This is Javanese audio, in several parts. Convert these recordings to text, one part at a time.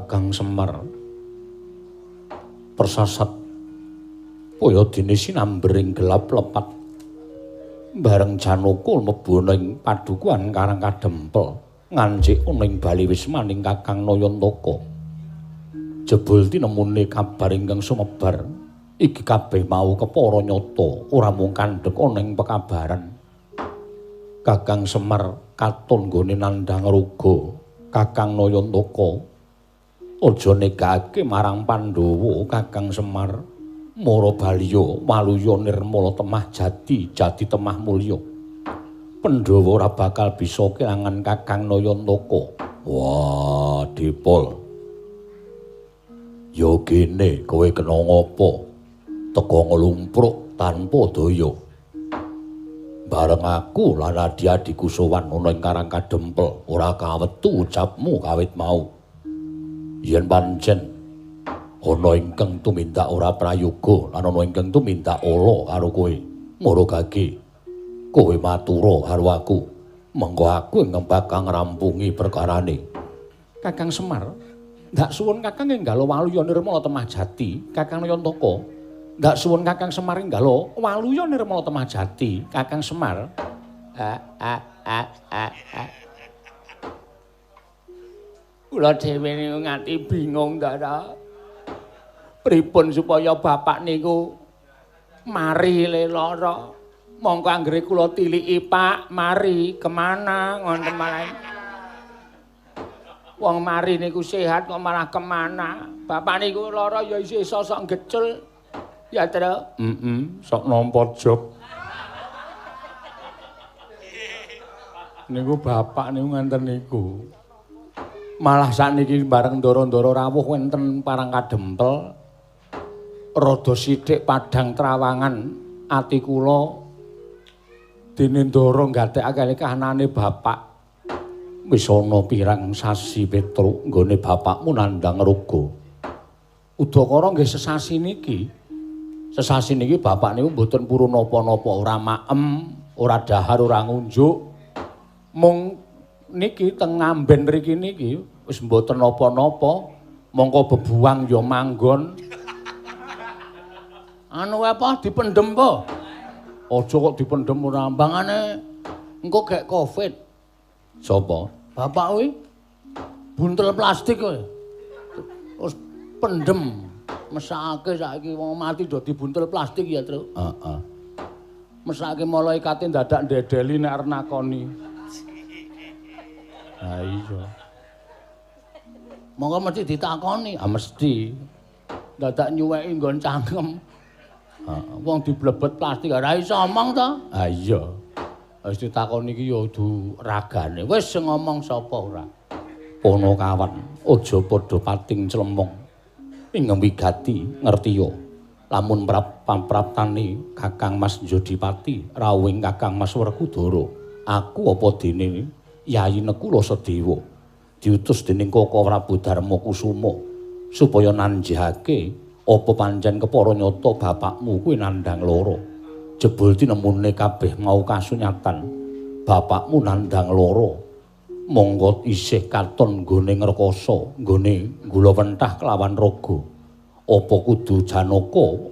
Kakang Semar persasat kaya dene sinambering gelap lepat bareng Janaka mlebu ning padukuhan Karang Kadempel ngancik ning bali wismaning Kakang Nayantaka. Jebul tinemune kabar ingkang sumebar iki kabeh mau kepara nyata ora mung kandhek ana ing pekabaran. Kakang Semar katon nggone nandhang ruga Kakang Nayantaka aja negake marang Pandhawa. Kakang Semar mara baliya waluya nirmala temah jati jati temah mulya. Pandhawa ora bakal bisa kelangan Kakang Nayantaka. Wah, Dipol. Ya kene kowe kena ngapa? Teka nglumpruk tanpa daya. Bareng aku lan adi-adiku sowan ana ing Karang Kadempel, ora kawetu ucapmu kawit mau. Yen pancen ana ingkang tumindak ora prayoga lan ana ingkang tumindak ala karo kowe, mara gage kowe matura karo aku, mengko aku ingkang bakal ngrampungi perkarane. Kakang Semar, ndak suwun Kakang enggalo waluya nirmala temah jati, Kakang Nayantaka. Ndak suwun Kakang Semar enggalo waluya nirmala temah jati, Kakang Semar. A a a a a. Kula dhewe niku nganti bingung, Ndara. Pripun supaya bapak niku mari le lara. Mongko anggere kula tiliki, Pak, mari kemana ngoten malah. Wong mari niku sehat kok malah kemana. Bapak niku lara ya isih sok gecul. Ya, Tru. Heeh, sok nampa job. Niku bapak niku ngenten niku. Malah sakniki bareng ndara-ndara rawuh wonten Parang Kadempel rada sithik padhang trawangan ati kula dene ndara nggatekake kahanane bapak. Wis ana pirang sasi Petruk nggone bapakmu nandhang ruga. Udakara nggih sesasi niki. Sesasi niki bapak niku mboten purun napa-napa, ora maem, ora dahar, ora ngunjuk. Mung niki teng ngamben mriki niki wis mboten napa-napa, mongko bebuwang ya manggon. Anu apa dipendhem po? Aja kok dipendhem ora ambangane engko gek Covid. Sapa? Bapak kuwi buntel plastik kowe. Terus pendhem. Mesake saiki wong mati do dibuntel plastik ya, Tru. Heeh. Mesake malaikate dadak ndedeli nek arep nakoni. Ha iya. Monggo mesti ditakoni. Ah mesti. Dadak nyuweki nggon cangkem. Heeh, wong diblebet plastik ora iso omong to. Ha iya. Wis ditakoni iki ya kudu ragane. Wis sing ngomong sapa ora? Ponokawan, aja padha pating clemong. Ingkang wigati ngertiya lamun praptane Kakang Mas Jodipati rawuhing Kakang Mas Werkudara, aku apa dene Yayi Nekula Sedewa diutus dening Koko Prabu Darma Kusuma supaya nanjihake apa pancen kepara nyata bapakmu kuwi nandhang lara. Jebul tinemune kabeh mau kasunyatan bapakmu nandhang lara. Monggo isih katon nggone ngrekasa, nggone gula wentah kelawan raga. Apa kudu Janaka,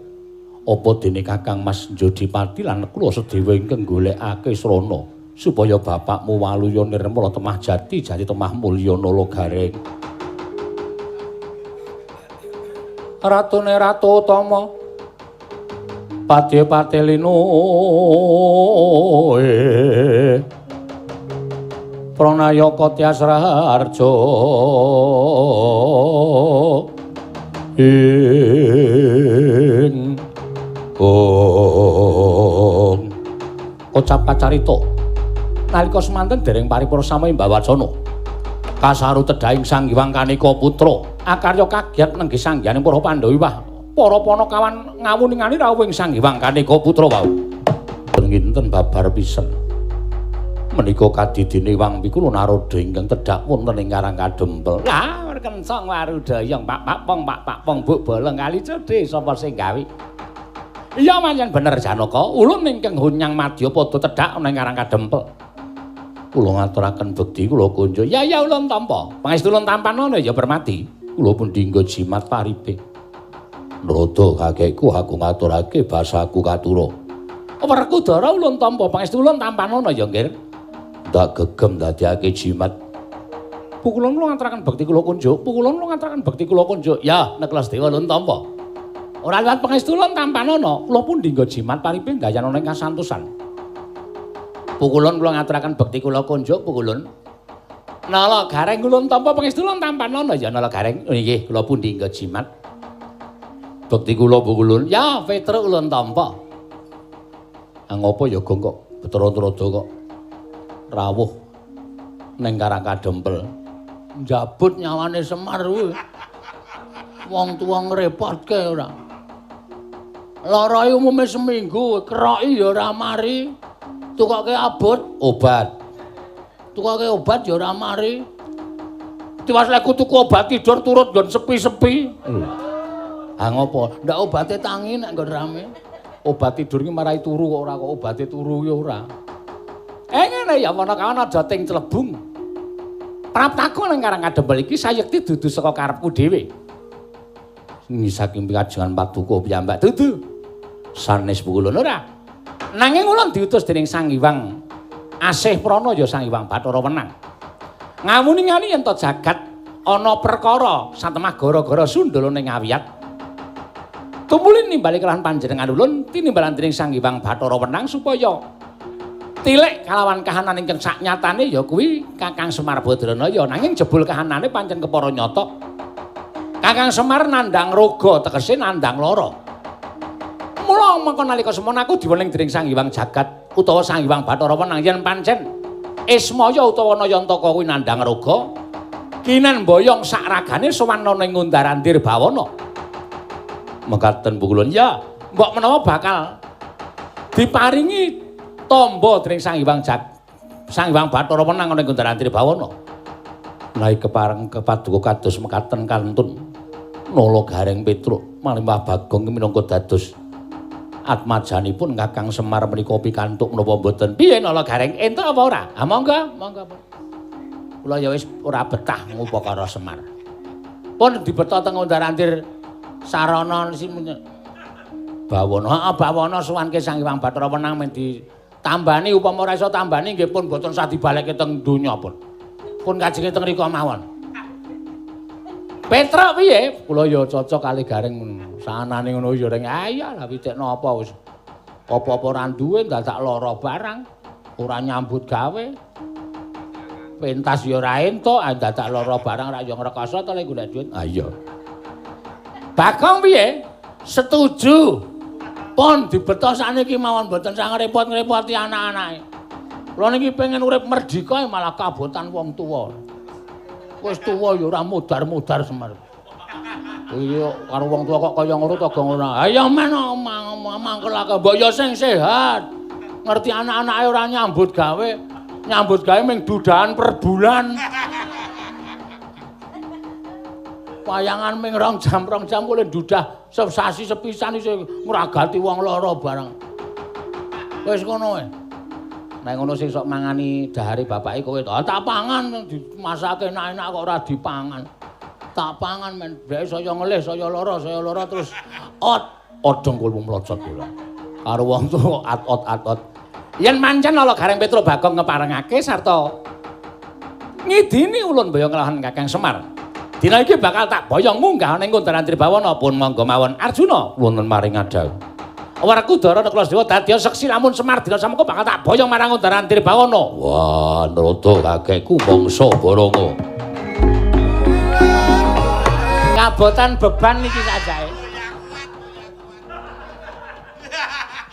apa dene Kakang Mas Jodipati lan Nekula Sedewa ingkang golekake srana supaya bapakmu waluya nirmala temah jati jati temah mulya nala gareng. Ratune Ratu Utama Padya Patelinu Pranayaka Tyas Raharja ing ong kocap kacarita nalika semanten dereng paripurna sami mbawacana kasaru tedhaing Sang Hyang Kanika Putra akarya kagiat nenggih sanghyane para Pandhawa wah para panakawan ngawuningani rawuhing Sang Hyang Kanika Putra wau nginten babar pisan menika kadidine Wang Pikula Narada ingkang tedhak wonten ing Karang Kadempel. Lah kencong warudayang pak pak pong pak pak pong buk bolong kali cedhe sapa sing gawe. Iya pancen bener Janaka, ulun ingkang hunyang madya padha tedhak ana ing Karang Kadempel. Kula ngaturaken bekti kula kunjuk. Ya ya ulun tampa. Pangestu ulun tampanana ya permati. Kula pun dinggo jimat paripe. Nrada kakekku aku ngaturake basaku katura. Werkudara ulun tampa pangestu ulun tampanana ya, Nggir. Ndak gegem dadiake jimat. Pukulun kula ngaturaken bekti kula kunjuk, pukulun kula ngaturaken bekti kula kunjuk. Ya, Neklas Dewa ulun tampa. Ora liwat pangestu ulun tampanana, kula pun dinggo jimat paripe gayanana ing kasantosan. Pukulun kula ngaturaken bekti kula kunjuk, pukulun. Nala Gareng ulun tampa pangestu ulun tampanana ya Nala Gareng. Nggih, kula pun dinggo jimat. Bekti kula pukulun. Ya, Petruk ulun tampa. Ngopo ya Gong kok Betara Trada kok rawuh ning Karang Kadempel. Njabut nyawane Semar kuwi. Wong tuwa ngrepotke ora. Larae umume seminggu, keroki ya ora mari. Tukoke abot obat. Tukoke obat ya ora mari. Tiwas lek tuku obat tidur turut nggon sepi-sepi. Ha ngopo? Ndak obate tangi nek nggon rame. Obat tidur ki marai turu kok ora kok obate turu ki ora. Ngene ya ana kawan aja ting clebung. Praptaku nang Karang Kadempel iki sayekti dudu saka karepku dhewe. Saking pikajengan paduka piyambak dudu. Sanes pukulun ora. Nanging ulun diutus dening Sang Hyang Asih Prana ya Sang Hyang Bathara Wenang. Ngawuni-ngani yen to jagat ana perkara satemah gara-gara sundhala ning awiyat. Tumuli nimbali kelahan panjenengan ulun tinimbalan dening Sang Hyang Bathara Wenang supaya tilik kalawan kahanan ingkang saknyatane ya kuwi Kakang Semar Badranaya, nanging jebul kahanane pancen kepara nyata. Kakang Semar nandhang roga tegese nandhang lara. Mula mengko nalika semono aku diwening dening Sang Hyang Jagat utawa Sang Hyang Bathara Wenang yen pancen Ismaya utawa Nayantaka kuwi nandhang roga, kinen boyong sak ragane sowan ana ing Undar-andir Bawana. Mekaten pukulun ya, mbok menawa bakal diparingi tamba dening Sang Hyang Sang Hyang Bathara Wenang ana ing Undar-andir Bawana. Menawi kepareng kepaduka kados mekaten kantun Nala Gareng Petruk malimpah Bagong minangka dados atmajanipun Kakang Semar menika pikantuk menapa mboten? Piye Nala Gareng entuk apa ora? Ha monggo, monggo. Kula ya wis ora betah ngupakara Semar. Pun dibeta teng Undar-andir sarana Bawana. Heeh, Bawana suwanke Sang Hyang Bathara Wenang men ditambani, upama ora iso tambani nggih pun mboten sah dibalekke teng donya pun. Pun kajenge teng mriku mawon. Petruk piye? Kula ya cocok kali Gareng ngono. Sanane ngono ya reng. Ah iya lah pitik napa wis. Apa-apa ora duwe dadak lara barang, ora nyambut gawe. Pentas ya ora entuk, dadak lara barang ra ya ngrekoso to lek golek duit. Ah iya. Bagong piye? Setuju. Pun dibeto sakniki mawon mboten sang repot-ngrepoti anak-anake. Kula niki pengen urip merdika malah kabotan wong tuwa. Wis tuwa ya ora modar-modar Semar. Iya karo wong tuwa kok kaya ngono to gong ora. Ayo men mangkelake mbok ya sing sehat. Ngerti anak-anake ora nyambut gawe, nyambut gawe ming dudahan per bulan. Wayangan ming 2 jam, 2 jam oleh dudah sesasi sepisan iso ngragati wong lara barang. Wis ngono wae. Nek ngono sing sok mangani dahare bapake kowe to. Tak pangan dimasake enak-enak kok ora dipangan. Tak pangan men dhek saya ngelih, saya lara terus ot odong kulmu mlocot kula. Karo wong tuwa at-ot-at-ot. Yen mancen Nala Gareng Petruk Bagong ngeparengake sarta ngidini ulun boyong kelahan Kakang Semar. Dina iki bakal tak boyong munggah ning Kuntaran Tribawana pun monggo mawon Arjuna wonten maring ngadhawuh. Werkudara Nakula Dewa dadi seksi lamun Semar dina samengko bakal tak boyong marang Kuntaran Tribawana. Wah, nrada kakekku mangsa Baranga. Kabotan beban iki sajake.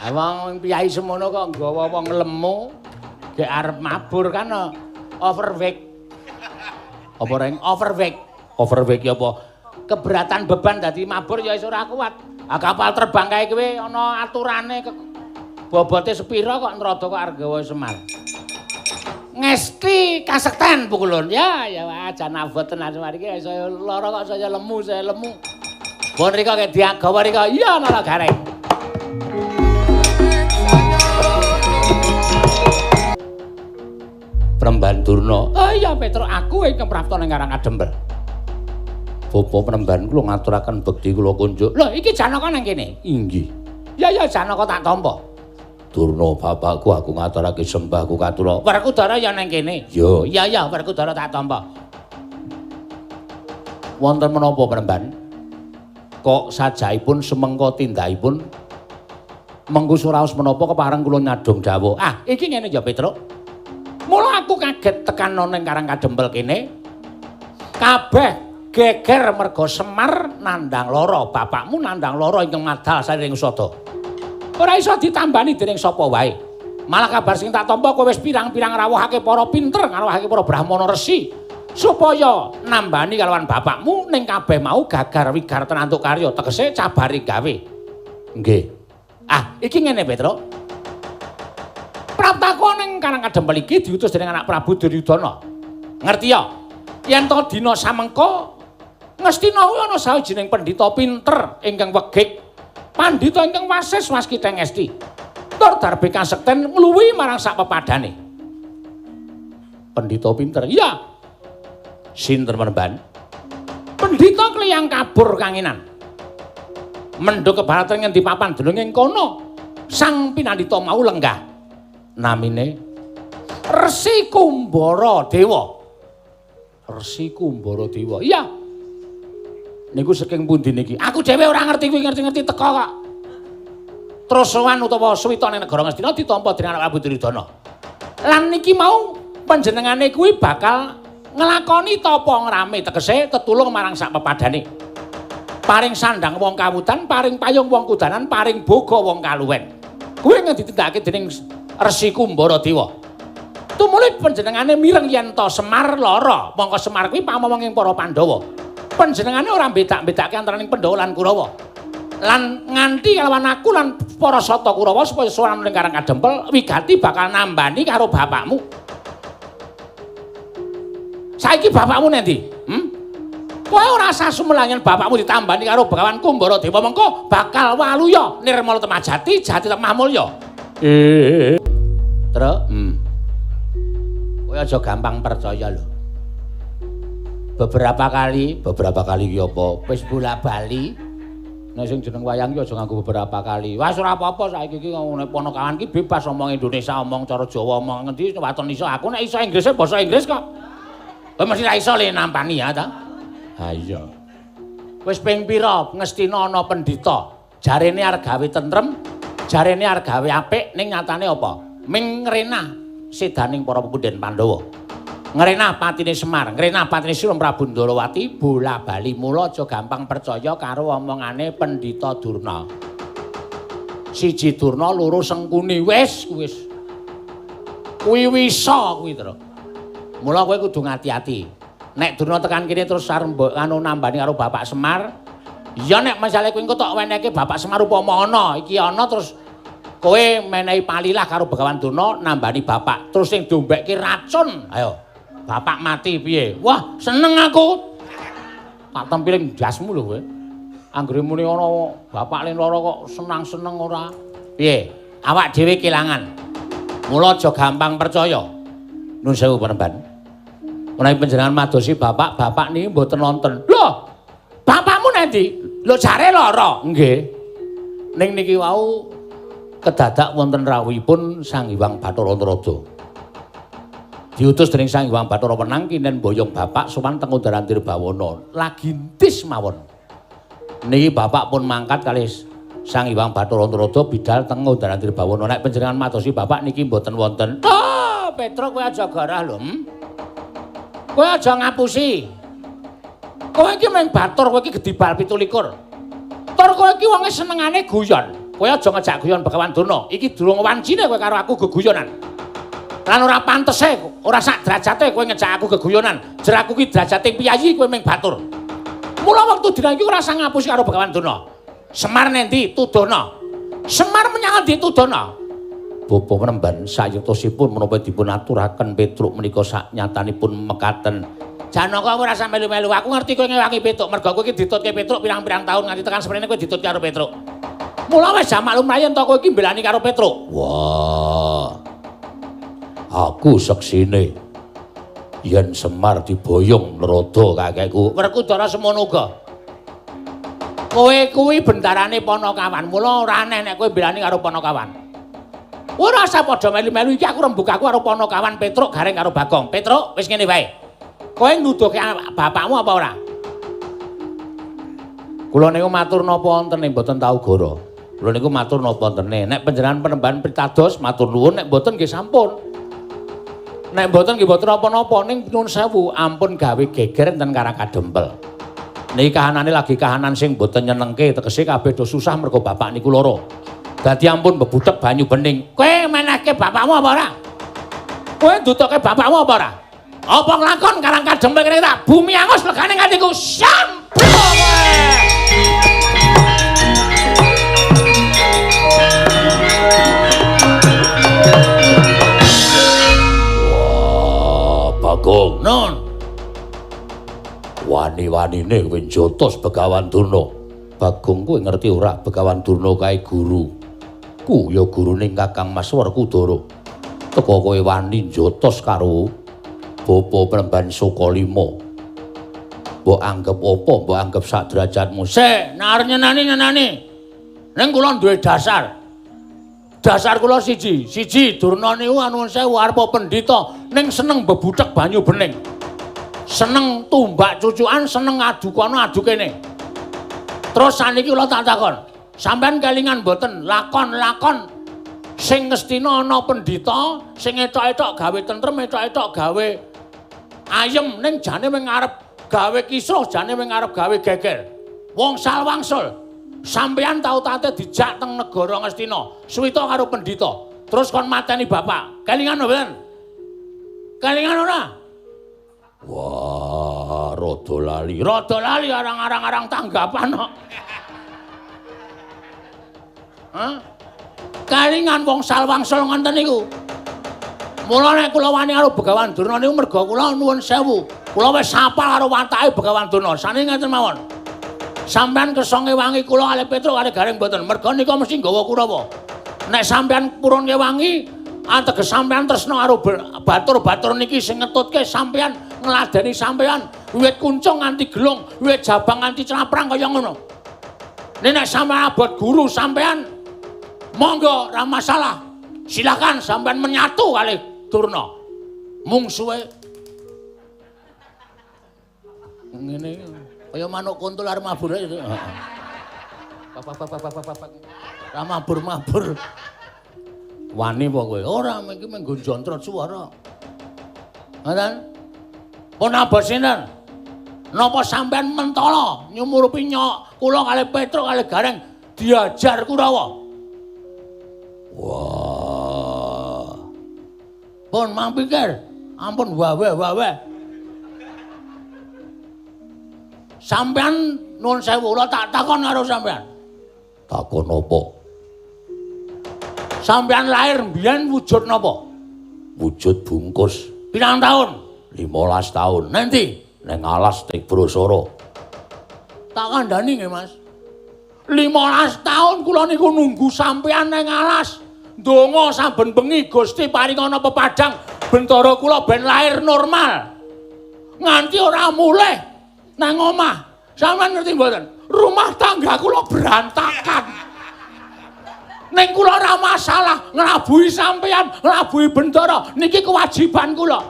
Wong piyai semono kok nggawa wong lemu, gek arep mabur kan overweight. Apa reng overweight? Overweight ki apa? Keberatan beban dadi mabur ya iso ora kuat. Ah kapal terbang kae kuwi ana aturane bobote sepira kok nrada kok arep gawa Semar. Ngesti kasekten pukulun. Ya ya aja nabot tenan Semar iki saya lara kok saya lemu, saya lemu. Bon rika kek diagawa rika. Iya Nala Gareng. Prembandurna. Oh iya Petruk, aku ingkang prapta ning Karang Kadempel. Bapa penemban kula ngaturaken bekti kula kunjuk. Lho, iki Janaka nang kene. Inggih. Ya ya Janaka tak tampa. Durna bapakku aku ngaturake sembahku katura. Werkudara ya nang kene. Yo, iya ya Werkudara tak tampa. Wonten menapa penemban? Kok sajaipun semengka tindakipun mengku suraos menapa kepareng kula nyadong dawuh. Ah, iki ngene ya Petruk. Mula aku kaget tekan ning Karang Kadempel kene. Kabeh geger merga Semar nandhang lara, bapakmu nandhang lara ingkang madal sariring usada. Ora iso ditambani dening sapa wae. Malah kabar sing tak tampa kowe wis pirang-pirang rawuhake para pinter, ngrawuhake para brahmana resi supaya nambani kalawan bapakmu ning kabeh mau gagar wigar tenantuk karya, tegese cabare gawe. Nggih. Ah, iki ngene Petruk. Praptaku ning Karang Kadempel iki diutus dening anak Prabu Duryudana. Ngerti ya? Yen to dina samengko Ngastina kuwi ana sawijining pendhita pinter ingkang wegik. Pandhita ingkang wasis waskita ngesti. Tur darbe kasekten ngluwihi marang sak pepadane. Pendhita pinter. Iya. Sinten penemban? Pendhita kliyang kabur kanginan. Mendhuk kebaratan ngendi papan dunung ing kono. Sang pinandhita mau lenggah. Namine Resi Kumbara Dewa. Resi Kumbara Dewa. Iya. Niku saking pundi niki? Aku dhewe ora ngerti kuwi, ngerti-ngerti teka kok. Terus sowan utawa suwita ning negara Ngastina ditampa dening anak Prabu Duryudana. Lan niki mau panjenengane kuwi bakal nglakoni tapa ngrame, tegese tetulung marang sak pepadane. Paring sandang wong kawudan, paring payung wong kudanan, paring boga wong kaluwen. Kuwi ingkang ditindakake dening Resi Kumbara Dewa. Tumuli panjenengane mireng yen to Semar lara, mongko Semar kuwi pamomong ing para Pandhawa. Panjenengane ora bedak-bedake antaraning Pandhawa lan Kurawa. Lan nganti kalawan aku lan para sata Kurawa supaya sowan ning Karang Kadempel wigati bakal nambani karo bapakmu. Saiki bapakmu nendi? Hmm? Kowe ora usah sumelang yen bapakmu ditambani karo Begawan Kumbara Dewa mengko bakal waluya nirmala temajati jati temah mulya. Truk, Kowe aja gampang percaya lho. Beberapa kali ki apa? Wis bola-bali. Nek sing jeneng wayang ki aja nganggo beberapa kali. Wah, ora apa-apa saiki iki ngene ponokawan ki bebas omong Indonesia, omong cara Jawa, omong ngendi waton iso. Aku nek iso Inggrise basa Inggris kok. Kowe mesti ra iso le nampani ya ta? Ha iya. Wis ping pira Ngastina ana pendhita. Jarene arep gawe tentrem, jarene arep gawe apik ning nyatane apa? Ming ngrenah sedaning para pepundhen Pandhawa. Ngrenah patine Semar, ngrenah patine Sri Prabu Ndorowati bola-bali. Mula aja gampang percaya karo omongane pendhita Durna. Siji Durna, loro Sengkuni, wis wis. Kuwi wisa kuwi, Tru. Mula kowe kudu ngati-ati. Nek Durna tekan kene terus arep mbok anu nambani karo Bapak Semar, ya nek misale kowe engko tok wenehke Bapak Semar upama ana, iki ana terus kowe menehi palilah karo Begawan Durna nambani bapak, terus sing dombekke racun. Ayo. Bapak mati piye? Wah, seneng aku. Tak tempiling ndasmu lho kowe. Anggere muni ana bapak len lara kok senang-seneng ora. Piye? Awak dhewe kelangan. Mula aja gampang percaya. Nun sewu penemban. Menawi panjenengan madosi bapak, bapak niki mboten nonton. Lho, bapakmu nendi? Lho jare lara. Nggih. Ning niki wau kedadak wonten rawuhipun Sang Hyang Bathara Antarada. Diutus dening Sang Hyang Bathara Wenang kinen boyong bapak sowan teng Undaran Tirbawana. Lagi entis mawon. Niki bapak pun mangkat kalih Sang Hyang Bathara Antarada bidal teng Undaran Tirbawana. Nek panjenengan madosi bapak niki mboten wonten. Oh, Petruk kowe aja garah lho. Kowe aja ngapusi. Kowe iki mung batur, kowe iki gedibal 27. Tur kowe iki wonge senengane guyon. Kowe aja ngejak guyon Begawan Durna. Iki durung wancine kowe karo aku geguyonan. Lan ora pantese, ora sak derajate kowe ngejak aku geguyonan. Jer aku ki derajate piyayi kowe mung batur. Mula wektu dina iki ora usah ngapusi karo Begawan Durna. Semar nendi tudono. Semar menyang endi tudono. Bapa penemban sayuktosipun menapa dipun aturaken Petruk menika saknyatanipun mekaten. Janaka ora usah melu-melu. Aku ngerti kowe ngewangi Petruk mergo kowe iki ditutke Petruk pirang-pirang taun nganti tekan semene kowe ditutke karo Petruk. Mula wis maklum yen to kowe iki mbelani karo Petruk. Wah. Aku seksine. Yen Semar diboyong nrodo kakekku. Werkudara semono uga. Kowe kuwi bendarane Panakawan. Mula ora aneh nek kowe mbelani karo Panakawan. Ora usah padha melu-melu iki aku rembug aku karo Panakawan Petruk Gareng karo Bagong. Petruk wis ngene wae. Kowe nuduhke bapakmu apa ora? Kula niku matur napa wontene mboten tau goro. Kula niku matur napa wontene. Nek panjenengan penemban pitados matur nuwun, nek mboten nggih sampun. Nek mboten nggih mboten napa-napa ning nuwun sewu ampun gawe geger enten Karang Kadempel. Niki kahanane lagi kahanan sing mboten nyenengke, tegese kabeh do susah mergo bapak niku lara. Dadi ampun bebutek banyu bening. Kowe menehke bapakmu apa ora? Kowe ndutoke bapakmu apa ora? Apa nglakon Karang Kadempel kene tak bumi angus legane atiku. Sampro kowe. Wah, Bagong non. Wani-wanine kowe njotos Begawan Durna. Bagong kowe ngerti ora Begawan Durna kae guru. Ku ya gurune Kakang Mas Werkudara. Teko kowe wani njotos karo Bapa Premban Sukalima. Mbok anggep apa? Mbok anggep sak derajatmu. Sik, nek arep nyenani-nyenani. Ning kula duwe dasar. Dasar kula siji, siji Durna niku anuwun sewu arep pendhita ning seneng bebutek banyu bening. Seneng tumbak cucukan, seneng adu kono adu kene. Terus saniki kula tak takon, sampean kelingan mboten lakon-lakon sing Ngastina ana pendhita sing etok-etok gawe tentrem, etok-etok gawe ayem ning jane wing arep gawe kisruh, jane wing arep gawe geger. Wong salwangsul. Sampeyan tau tate dijak teng negara Ngastina, suwita karo pendhita. Terus kon mateni bapak. Kelingan mboten? Kelingan ora? Wah, rada lali. Rada lali arang-arang tanggapan kok. Hah? Kelingan wong salwangsul ngoten niku. Mula nek kula wani karo Begawan Durna niku merga kula nuwun sewu. Kula wis apal karo watake Begawan Durna. Sane ngeten mawon. Sampeyan kersa ngewangi kula kalih Petruk kalih Gareng mboten. Merga nika mesti nggawa Kurawa. Nek sampeyan purun ngewangi, ateges sampeyan tresna karo batur-batur niki sing ngetutke sampeyan ngladeni sampeyan wiwit kuncung nganti gelung, wiwit jabang nganti claprang kaya ngono. Nek sampeyan abot guru sampeyan monggo ora masalah. Silakan sampeyan menyatu kalih Durna. Mungsuhe ngene kaya manuk kuntul arep mabur itu. Pak. Ora mabur-mabur. Wani apa kowe? Ora, iki mung jontrot suara. Ngoten. Pun abot sinten? Napa sampean mentala nyumurupi nyok kula kalih Petruk kalih Gareng diajar Kurawa? Wah. Pun mang pikir, ampun wawe-wawe. Sampean nuwun sewu kula tak takon karo sampean. Takon apa? Sampean lahir mbiyen wujud napa? Wujud bungkus. Pirang taun? 15 taun. Nanti nang alas Tibrosara. Tak kandhani nggih, Mas. 15 taun kula niku nunggu sampean nang alas. Ndonga saben bengi Gusti paringana pepadang bentara kula ben lahir normal. Nganti ora mulih nang omah. Sampeyan ngerti mboten? Rumah tangga kula berantakan. Ning kula ora masalah nglabuhi sampeyan, nglabuhi bentara niki kewajiban kula.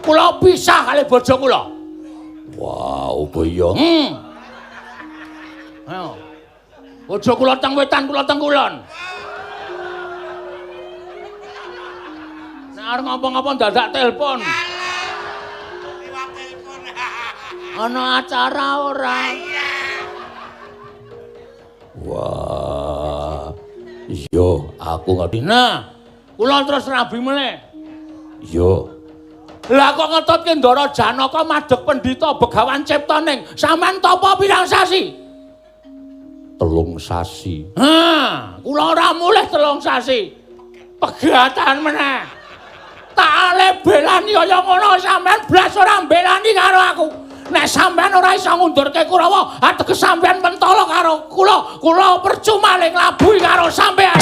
Kula pisah kali bojo kula. Wah, opo iya? Ayo. Bojo kula teng wetan, kula teng kulon. Nek arep ngapa-ngapa dadak telepon. Liwat telepon. Ana acara ora? Wah. Iya, aku ngerti. Nah, kula terus rabi meneh. Iya. Lah kok ngetutke Ndara Janaka madheg pendhita Begawan Ciptaning. Sampeyan tapa pirang sasi? 3 sasi. Ha, kula ora mulih 3 sasi. Pegatan meneh. Tak ale belani kaya ngono sampeyan blas ora mbelani karo aku. Nek sampeyan ora iso ngundurke Kurawa, ateges sampeyan mentala karo kula. Kula percuma le nglabuhi karo sampeyan.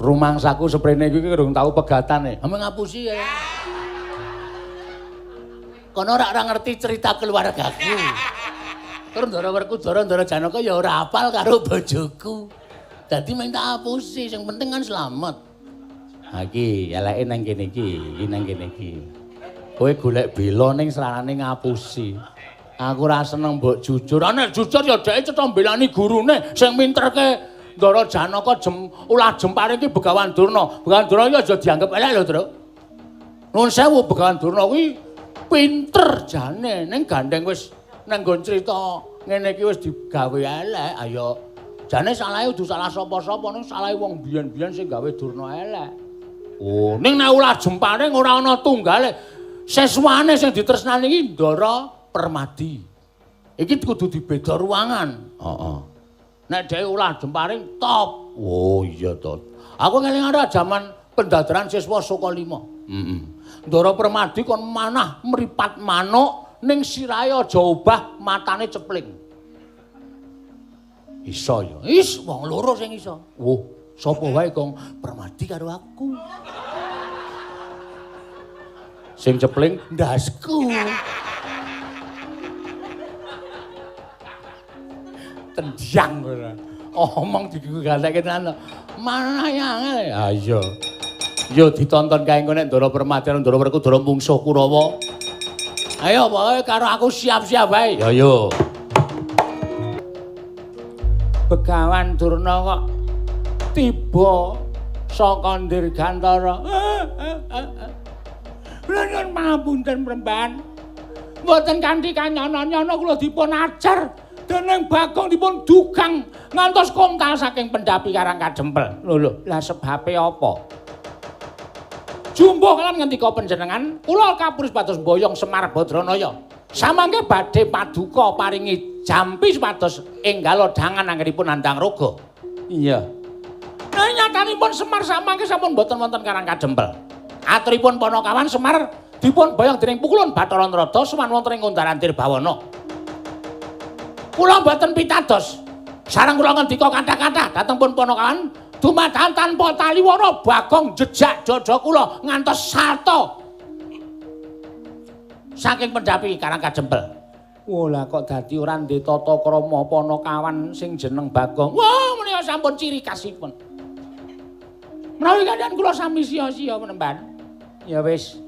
Rumangsaku seprene iki urung tau pegatane. Ame ngapusi ya. Kono ora ngerti cerita keluargaku. Tur Ndara Werkudara Ndara Janaka ya ora apal karo bojoku. Dadi mung tak apusi, sing penting kan slamet. Ha iki eleke nang kene iki, iki nang kene iki. Kowe golek bela ning sarane ngapusi. Aku ora seneng mbok jujur. Nek jujur ya dheke cetha mbelani gurune sing minterke Ndara Janaka ulah jempare iki Begawan Durna. Begawan Durna iki aja dianggep elek lho, Truk. Nuwun sewu Begawan Durna kuwi pinter jane, ning gandeng wis nang nggon crita ngene iki wis digawe elek. Ayo jane salahe kudu salah sapa-sapa, ning salahe wong biyen-biyen sing gawe Durna elek. Oh, ning nek ulah jempare ora ana tunggale. Seswane sing ditresnani iki Ndara Permadi. Iki kudu dibeda ruangan. Heeh. Nek dhewe ulah jemparing top. Oh iya to. Aku ngelingan jaman pendadaran siswa Saka 5. Heeh. Ndara Permadi kon manah mripat manuk ning sirahe aja obah, matane cepling. Iso ya. Is wong loro sing iso. Oh, sapa wae Kong? Permadi karo aku. Sing cepling ndasku. Tenjang ora. Omong digatekke tenan. Manah angel. Ha iya. Yo ditonton kae engko nek Ndara Permadi karo Ndara Werkudara mungsuh Kurawa. Ayo pokoke karo aku siap-siap wae. Ya yo. Begawan Durna kok tiba saka Dirgantara. Kula nyuwun pangapunten Premban. Mboten kanthi kanyana-nyana kula dipun ajar dening Bagong dipun dugang ngantos kontal saking pendhapi Karang Kadempel. Lho lho, lah sebabe apa? Jumbuh lan ngendika panjenengan, kula kapurus pados mboyong Semar Badranaya. Samangke badhe paduka paringi jampi supados enggal dangan anggenipun nandhang raga. Iya. Nah nyatanipun Semar samangke sampun boten wonten Karang Kadempel. Aturipun Panakawan Semar dipun boyong dening Pukulun Bathara Narada sowan wonten ing Kundaran Dirbawana. Kula mboten pitados. Sareng kula ngendika kathah-kathah dhateng pun Panakawan dumadakan tanpa taliwana Bagong jejak dada kula ngantos salta saking pendhapi Karang Kadempel. Wah lah kok dadi ora ndek tata krama Panakawan sing jeneng Bagong. Wah menika sampun ciri khasipun. Menawi kaliyan kula sami sia-sia menemban. Ya wis.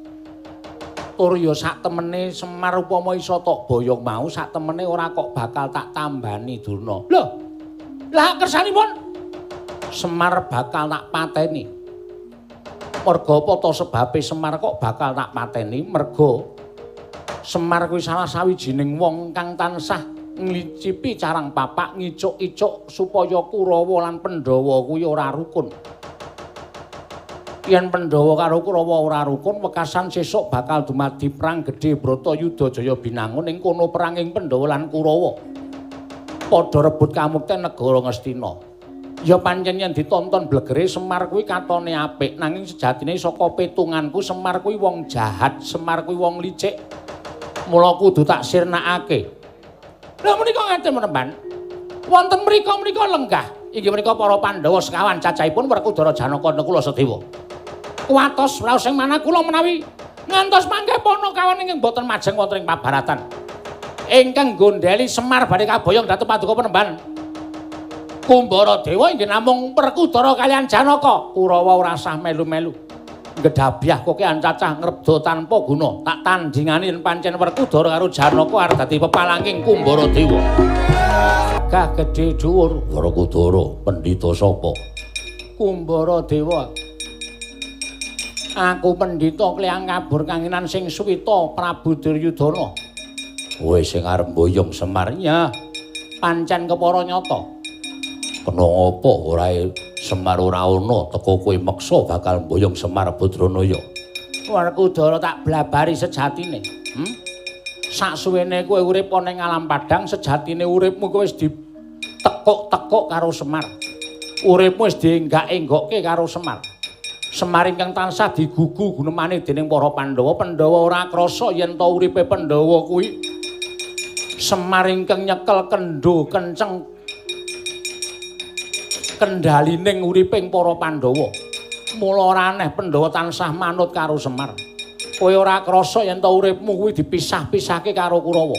Tur ya sak temene Semar upama iso tok boyong mau sak temene ora kok bakal tak tambani Durna. Lho. Lah kersanipun Semar bakal tak pateni. Merga apa to sebabe Semar kok bakal tak pateni? Merga Semar kuwi salah sawijining wong kang tansah nglicipi carang papak ngicuk-icuk supaya Kurawa lan Pandhawa kuwi ora rukun. Yen Pandhawa karo Kurawa ora rukun, wekasan sesuk bakal dumadi perang gedhe Bratayuda Jaya Binangun ing kono peranging Pandhawa lan Kurawa. Padha rebut kamukten negara Ngastina. Ya pancen yen ditonton blegere Semar kuwi katone apik, nanging sejatine saka petunganku Semar kuwi wong jahat, Semar kuwi wong licik. Mula kudu tak sirnakake. Lha menika ngaten menemban. Wonten mriku menika lenggah. Inggih menika para Pandhawa sekawan cacahipun Werkudara Janaka Nakula Sadewa. Kuwatos raos sing manah kula menawi ngantos mangke Panakawan ingkang boten majeng wonten ing pabaratan. Ingkang gondeli Semar badhe kaboyong dhateng paduka Penemban Kumbara Dewa inggih namung Werkudara kaliyan Janaka. Kurawa ora sah melu-melu. Ngedhabyah kokean cacah ngrebda tanpa guna. Tak tandingani yen pancen Werkudara karo Janaka arep dadi pepalanging Kumbara Dewa. Gah gedhe dhuwur Werkudara pendhita sapa? Kumbara Dewa. Aku pendhita kliyang kabur kanginan sing suwita Prabu Duryudana. Kowe sing arep mboyong Semar ya pancen kepara nyata. Kena ngapa ora Semar ora ana teko kowe meksa bakal mboyong Semar Badranaya. Werkudara tak blabari sejatine. Saksuwene kowe urip ana ing alam padhang sejatine uripmu kowe wis ditekuk-tekuk karo Semar. Uripmu wis dienggak-enggokke karo Semar. Semar ingkang tansah digugu gunemane dening para Pandhawa. Pandhawa ora krasa yen ta uripe Pandhawa kuwi Semar ingkang nyekel kendho kenceng kendhalining uriping para Pandhawa. Mula ora aneh Pandhawa tansah manut karo Semar. Kowe ora krasa yen to uripmu kuwi dipisah-pisahke karo Kurawa.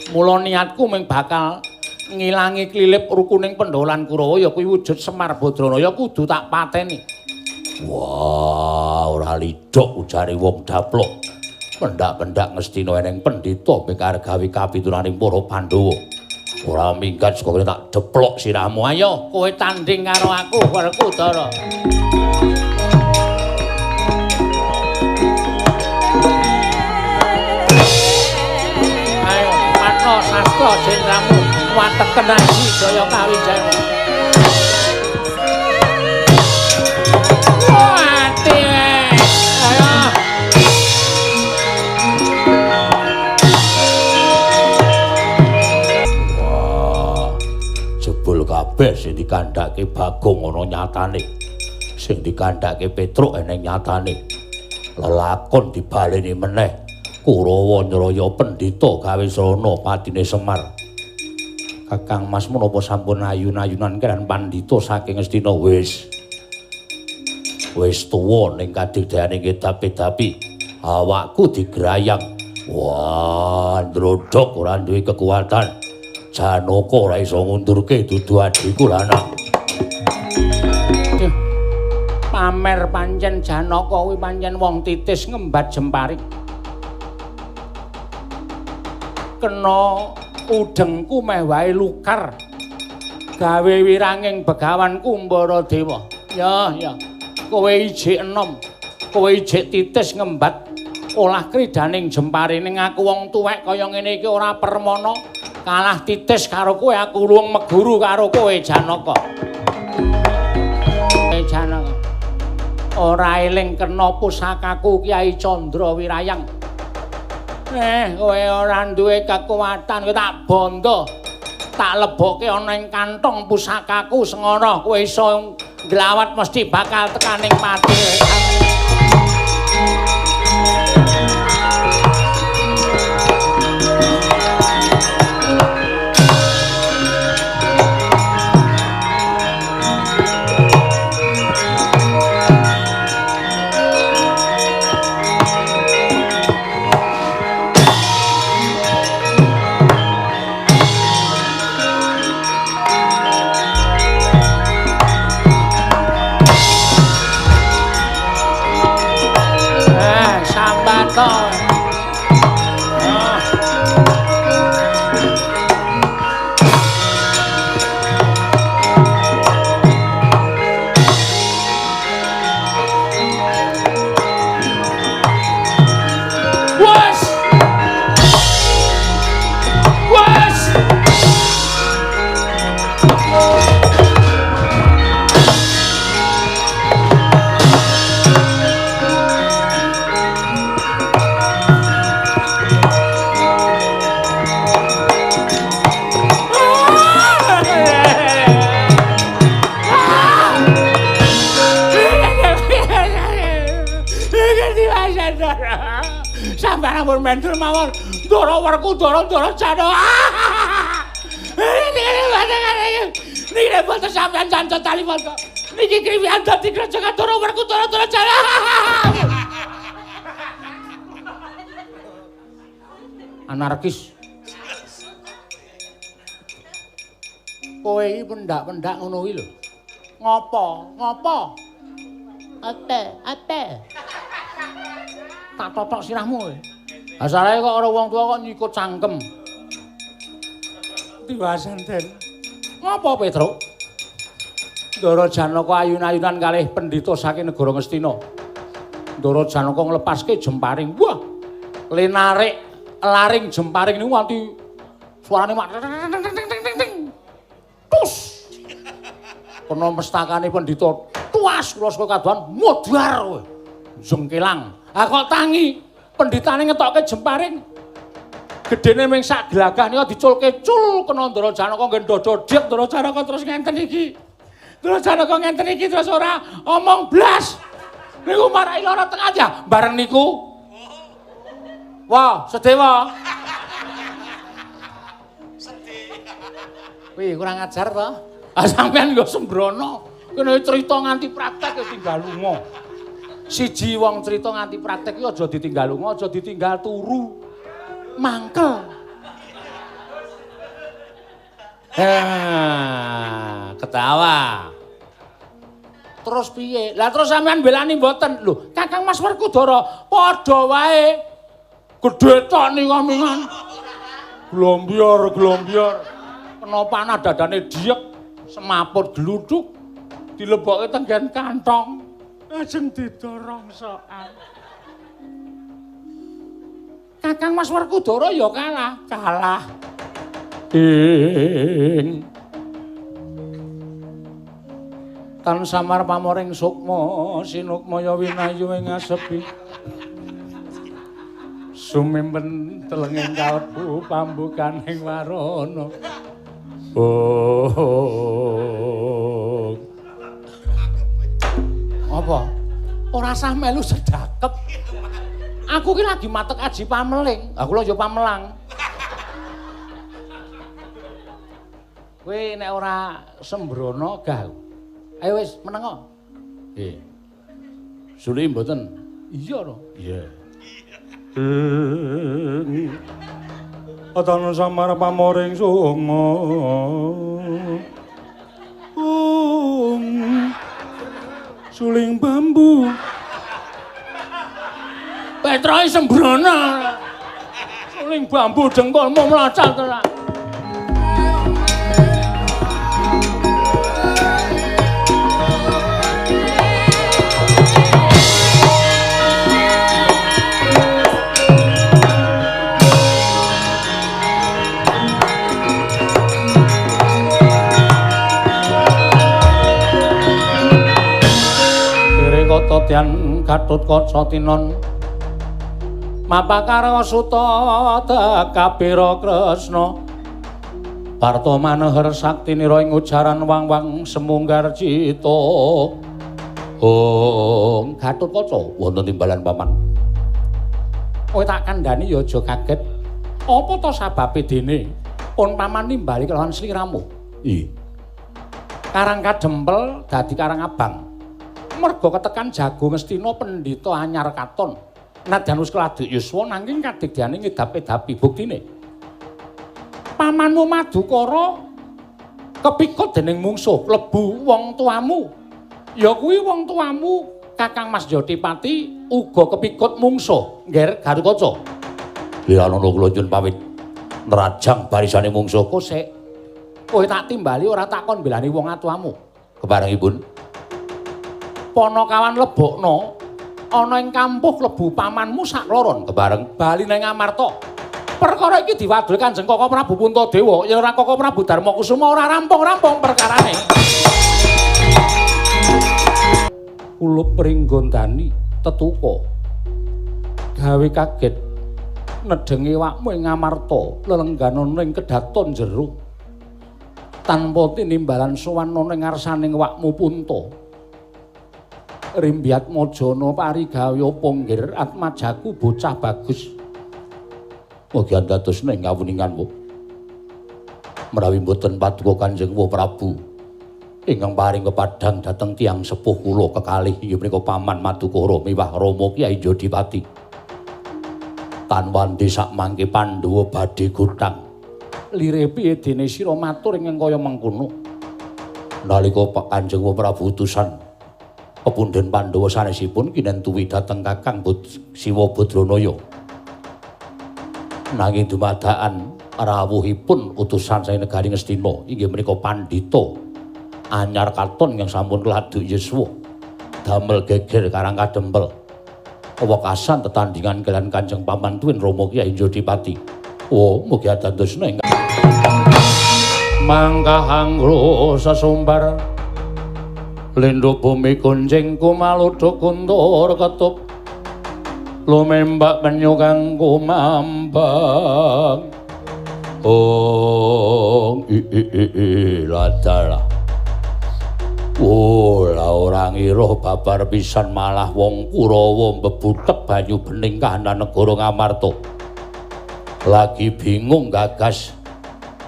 Mula niatku mung bakal ngilangi klilip rukuning Pandhawa lan Kurawa ya kuwi wujud Semar Badranaya kudu tak pateni. Wah, ora lidhok ujare wong daplok. Pendak-pendak Ngastina eneng pendhita bekar gawe kapituraning para Pandhawa. Ora minggat saka kene tak deplok sirahmu. Ayo kowe tanding karo aku, Werkudara. Ayo, patno sastra jendramu wateken aji jaya kawijaya. Mati wes. Ayo. Wah, jebul kabeh sing dikandhake Bagong ana nyatane. Sing dikandhake Petruk eneng nyatane. Lelakon dibaleni meneh. Kurawa nyraya pendhita gawe srana patine Semar. Kakang Mas menapa sampun ayun-ayunan kaliyan pandhita saking Ngastina? Wis. Wis tuwa ning kadigdayane ngedapi-dapi. Awakku digrayang. Wah, ndrodhok ora duwe kekuatan. Janaka ora iso ngundurke dudu adhiku lanang. Pamer pancen Janaka kuwi pancen wong titis ngembat jemparing. Kena udengku meh wae lukar. Gawe wiranging begawan Kumbara Dewa. Ya, ya. Kowe ijik enom, kowe ijik titis ngembat olah kridaning jempare ning aku wong tuwek kaya ngene iki ora permana kalah titis karo kowe, aku luwung meguru karo kowe Janaka. Janaka ora eling kena pusakaku Kyai Candra Wirayang. Kowe ora duwe kekuatan, kowe tak bondo, tak lebokke ana ing kantong pusakaku sengara, kowe iso nglawat mesti bakal tekaning pati. Sampeyan mendul mawon ndara Werkudara ndara Janaka. Niki mboten sampeyan cancet tali foto. Niki kriwian dadi grojogan ndara Werkudara ndara Janaka. Anarkis. Kowe iki pendak-pendak ngono kuwi lho. Ngopo? Ngopo? Ate, ate. Tak totok sirahmu kowe. Asale kok ora wong tuwa kok nyikut cangkem. Diwasan, Den. Ngopo, Petruk? Ndara Janaka ayun-ayunan kalih pendhita saking negara Ngastina. Ndara Janaka nglepaske jemparing. Wah! Le narik laring jemparing niku nganti suarane mak ting. Tus. Kena mestakane pendhita. Tuas kula saka kadohan modar kowe. Jengkelang. Ah kok tangi pendhitane ngetokke jemparing. Gedene ming sak glagah nika diculke cul kena Ndara Janaka nggih ndodho dhek Ndara Janaka terus ngenten iki. Ndara Janaka ngenten iki terus ora omong blas. Niku marai lara tengah aja bareng niku. Wah, Sedewa. Sedih. Wih, kurang ajar to. Ah sampean nggo sembrono. Kene cerita nganti praktek ya tinggal lunga. Siji wong cerita nganti praktek iki aja ditinggal lunga, aja ditinggal turu. Mangkel. Ketawa. Terus piye? Lah terus sampean belani mboten? Lho, Kakang Mas Werkudara padha wae. Gedhe tok nika mingan. Glombior, glombior. Kena panah dadane diek, semaput gluduk, dilebokke tenggen kantong. Lajeng didorong sokan. Kakang Mas Werkudara ya kalah, kalah. Ing tan samar pamoring sukma sinukmaya winayu ing asepi. Sumimpen telenging kalbu pambukaning warana. Oh. Apa? Ora sah melu sedakep. Aku ki lagi matek aji pameling. Aku lho ya pamelang. Kowe nek ora sembrono gah. Ayo wis menengo. Nggih. Suli mboten? Iya to. Iya. Atana samar pamoring sukma. Suling bambu. Petroke sembrono. Suling bambu dengkulmu mlacat ora. Kototyan Gatotkaca tinon Mapakara suta tekabira Kresna Parta maneher saktinira ing ujaran wang-wang semunggar cita. Oh, Gatotkaca wonten timbalan paman. Kowe tak kandhani ya aja kaget. Apa to sababe dene pun paman nimbali kelawan sliramu? Ih. Karang kadempel dadi karang abang. Merga ketekan jago Ngastina pendhita anyar katon. Nadyan wis keladuk yuswa nanging kadigdane ngedap-edapi buktine. Pamanmu Madukara kepikut dening mungsuh klebu wong tuamu. Ya kuwi wong tuamu Kakang Mas Jotipati uga kepikut mungsuh, Ngger Gatotkaca. Liranono kula nyuwun pamit nrajang barisane mungsuh kosek. Kowe tak timbali ora takon belani wong atuamu. Keparengipun Panakawan lebokno ana ing kampuh klebu pamanmu sakloron kepareng bali nang Amarta. Perkara iki diwadul Kanjeng Kaka Prabu Puntadewa yen ora Kaka Prabu Darmakusuma ora rampung-rampung perkarane. Kulup pringgondani tetuka gawe kaget nedhengi wakmu ing Amarta lelengganana ing kedaton jero tanpa tinimbalan sowan ana ing ngarsaning wakmu Punta. Rimbyatmajana parigawe apa nggir atmajaku bocah bagus. Mugi andadosna ing kawuninganmu. Menawi mboten paduka Kanjeng Prabu ingkang paring kepadhang dhateng tiyang sepuh kula kekalih inggih menika Paman Madukara miwah Rama Kyai Jodipati. Tan wandi sakmangke Pandhawa badhe gotang. Lire piye dene sira matur ingkang kaya mengkono? Nalika Pak Kanjeng Prabu utusan pepundhen Pandhawa sanesipun kinentuwi dhateng Kakang Siwa Badranaya. Nanging dumadakan rawuhipun utusan saking negari Ngastina inggih menika pandhita anyar katon ingkang sampun keladuk yuswa damel geger Karang Kadempel. Wekasan tetandhingan kaliyan Kanjeng Paman Tuwin Rama Kyai Jodipati. Oh, mugi adandosna ingkang mangkahangro sesumbar lindhu bumi kuncing kumaluduk kuntur ketup lumembak penyu kang kumambang. Oh, i i i ladalah. Oh, lah ora ngira babar pisan malah wong Kurawa mbebutek banyu bening kahanan negara Ngamarta. Lagi bingung gagas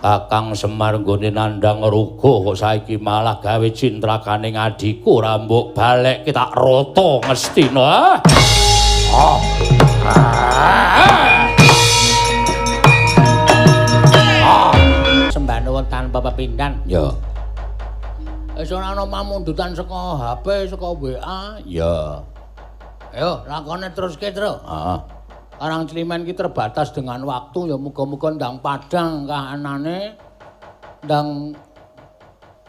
Kakang Semar nggone nandhang ruga kok saiki malah gawe cintrakane adhiku ora mbok balekke tak rata Ngastina. Ah. Sembah nuwun tanpa pepindhan. Ya. Wis ora ana pamundutan saka HP, saka WA. Ya. Ayo lakone teruske, Tru. Heeh. Karang Climen ki terbatas dengan waktu ya, muga-muga ndang padhang kahanane, ndang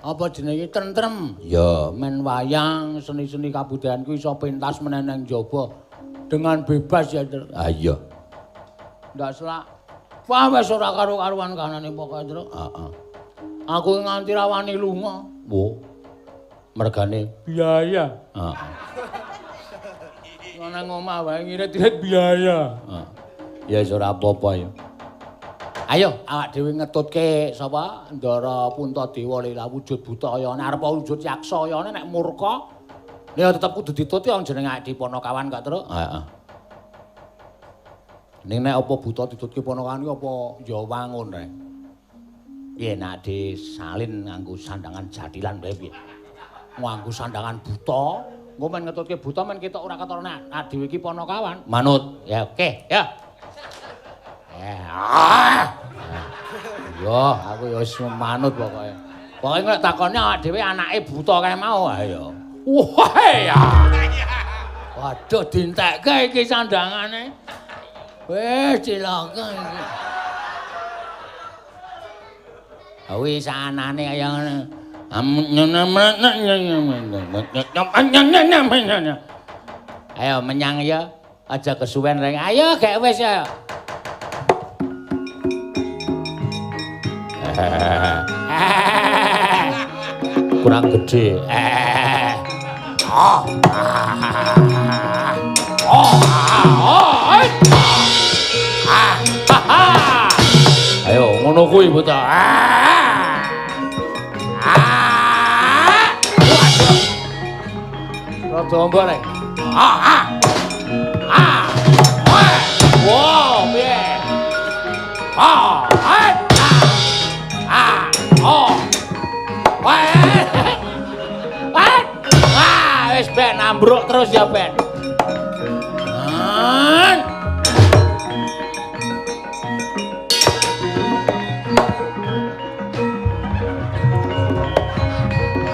apa jenenge tentrem. Ya, men wayang seni-seni kabudayan kuwi iso pentas meneh nang njaba dengan bebas ya, Tru. Ah iya. Ndak selak. Wah wis ora karo-karuan kahanane pokoke, Tru. Heeh. Aku nganti ra wani lunga. Wo. Mergane biaya. Heeh. Nang omah wae ngirit-irit biaya. Heeh. Ya wis ora apa-apa ya. Ayo awak dhewe ngetutke sapa Ndara Puntadewa lila wujud buta kayane arep wujud yaksa kayane nek murka ya tetep kudu dituti wong jenenge awake dhewe Panakawan kok, Truk. Heeh. Ning nek apa buta ditutke Panakawan ki apa ya wangun rek. Piye nek disalin nganggo sandangan jathilan wae piye? Nganggo sandangan buta. Engko men ngetutke buta men ketok ora ketara nek dhewe iki Panakawan. Manut. Ya oke, ya. Yo, aku ya wis manut pokoke. Pokoke nek takone awake dhewe anake buta kae mau, ayo. Wah ya. Waduh dientekke iki sandangane. Wis cilaka iki. Wis anane kaya ngene. Ayo menyang ya, aja kesuwen reng. Ayo gek wis ya. Kurang gede. Ayo ngono kuwi buta. Rada ombo rek. Wow, piye? Wis ben ambruk terus ya ben.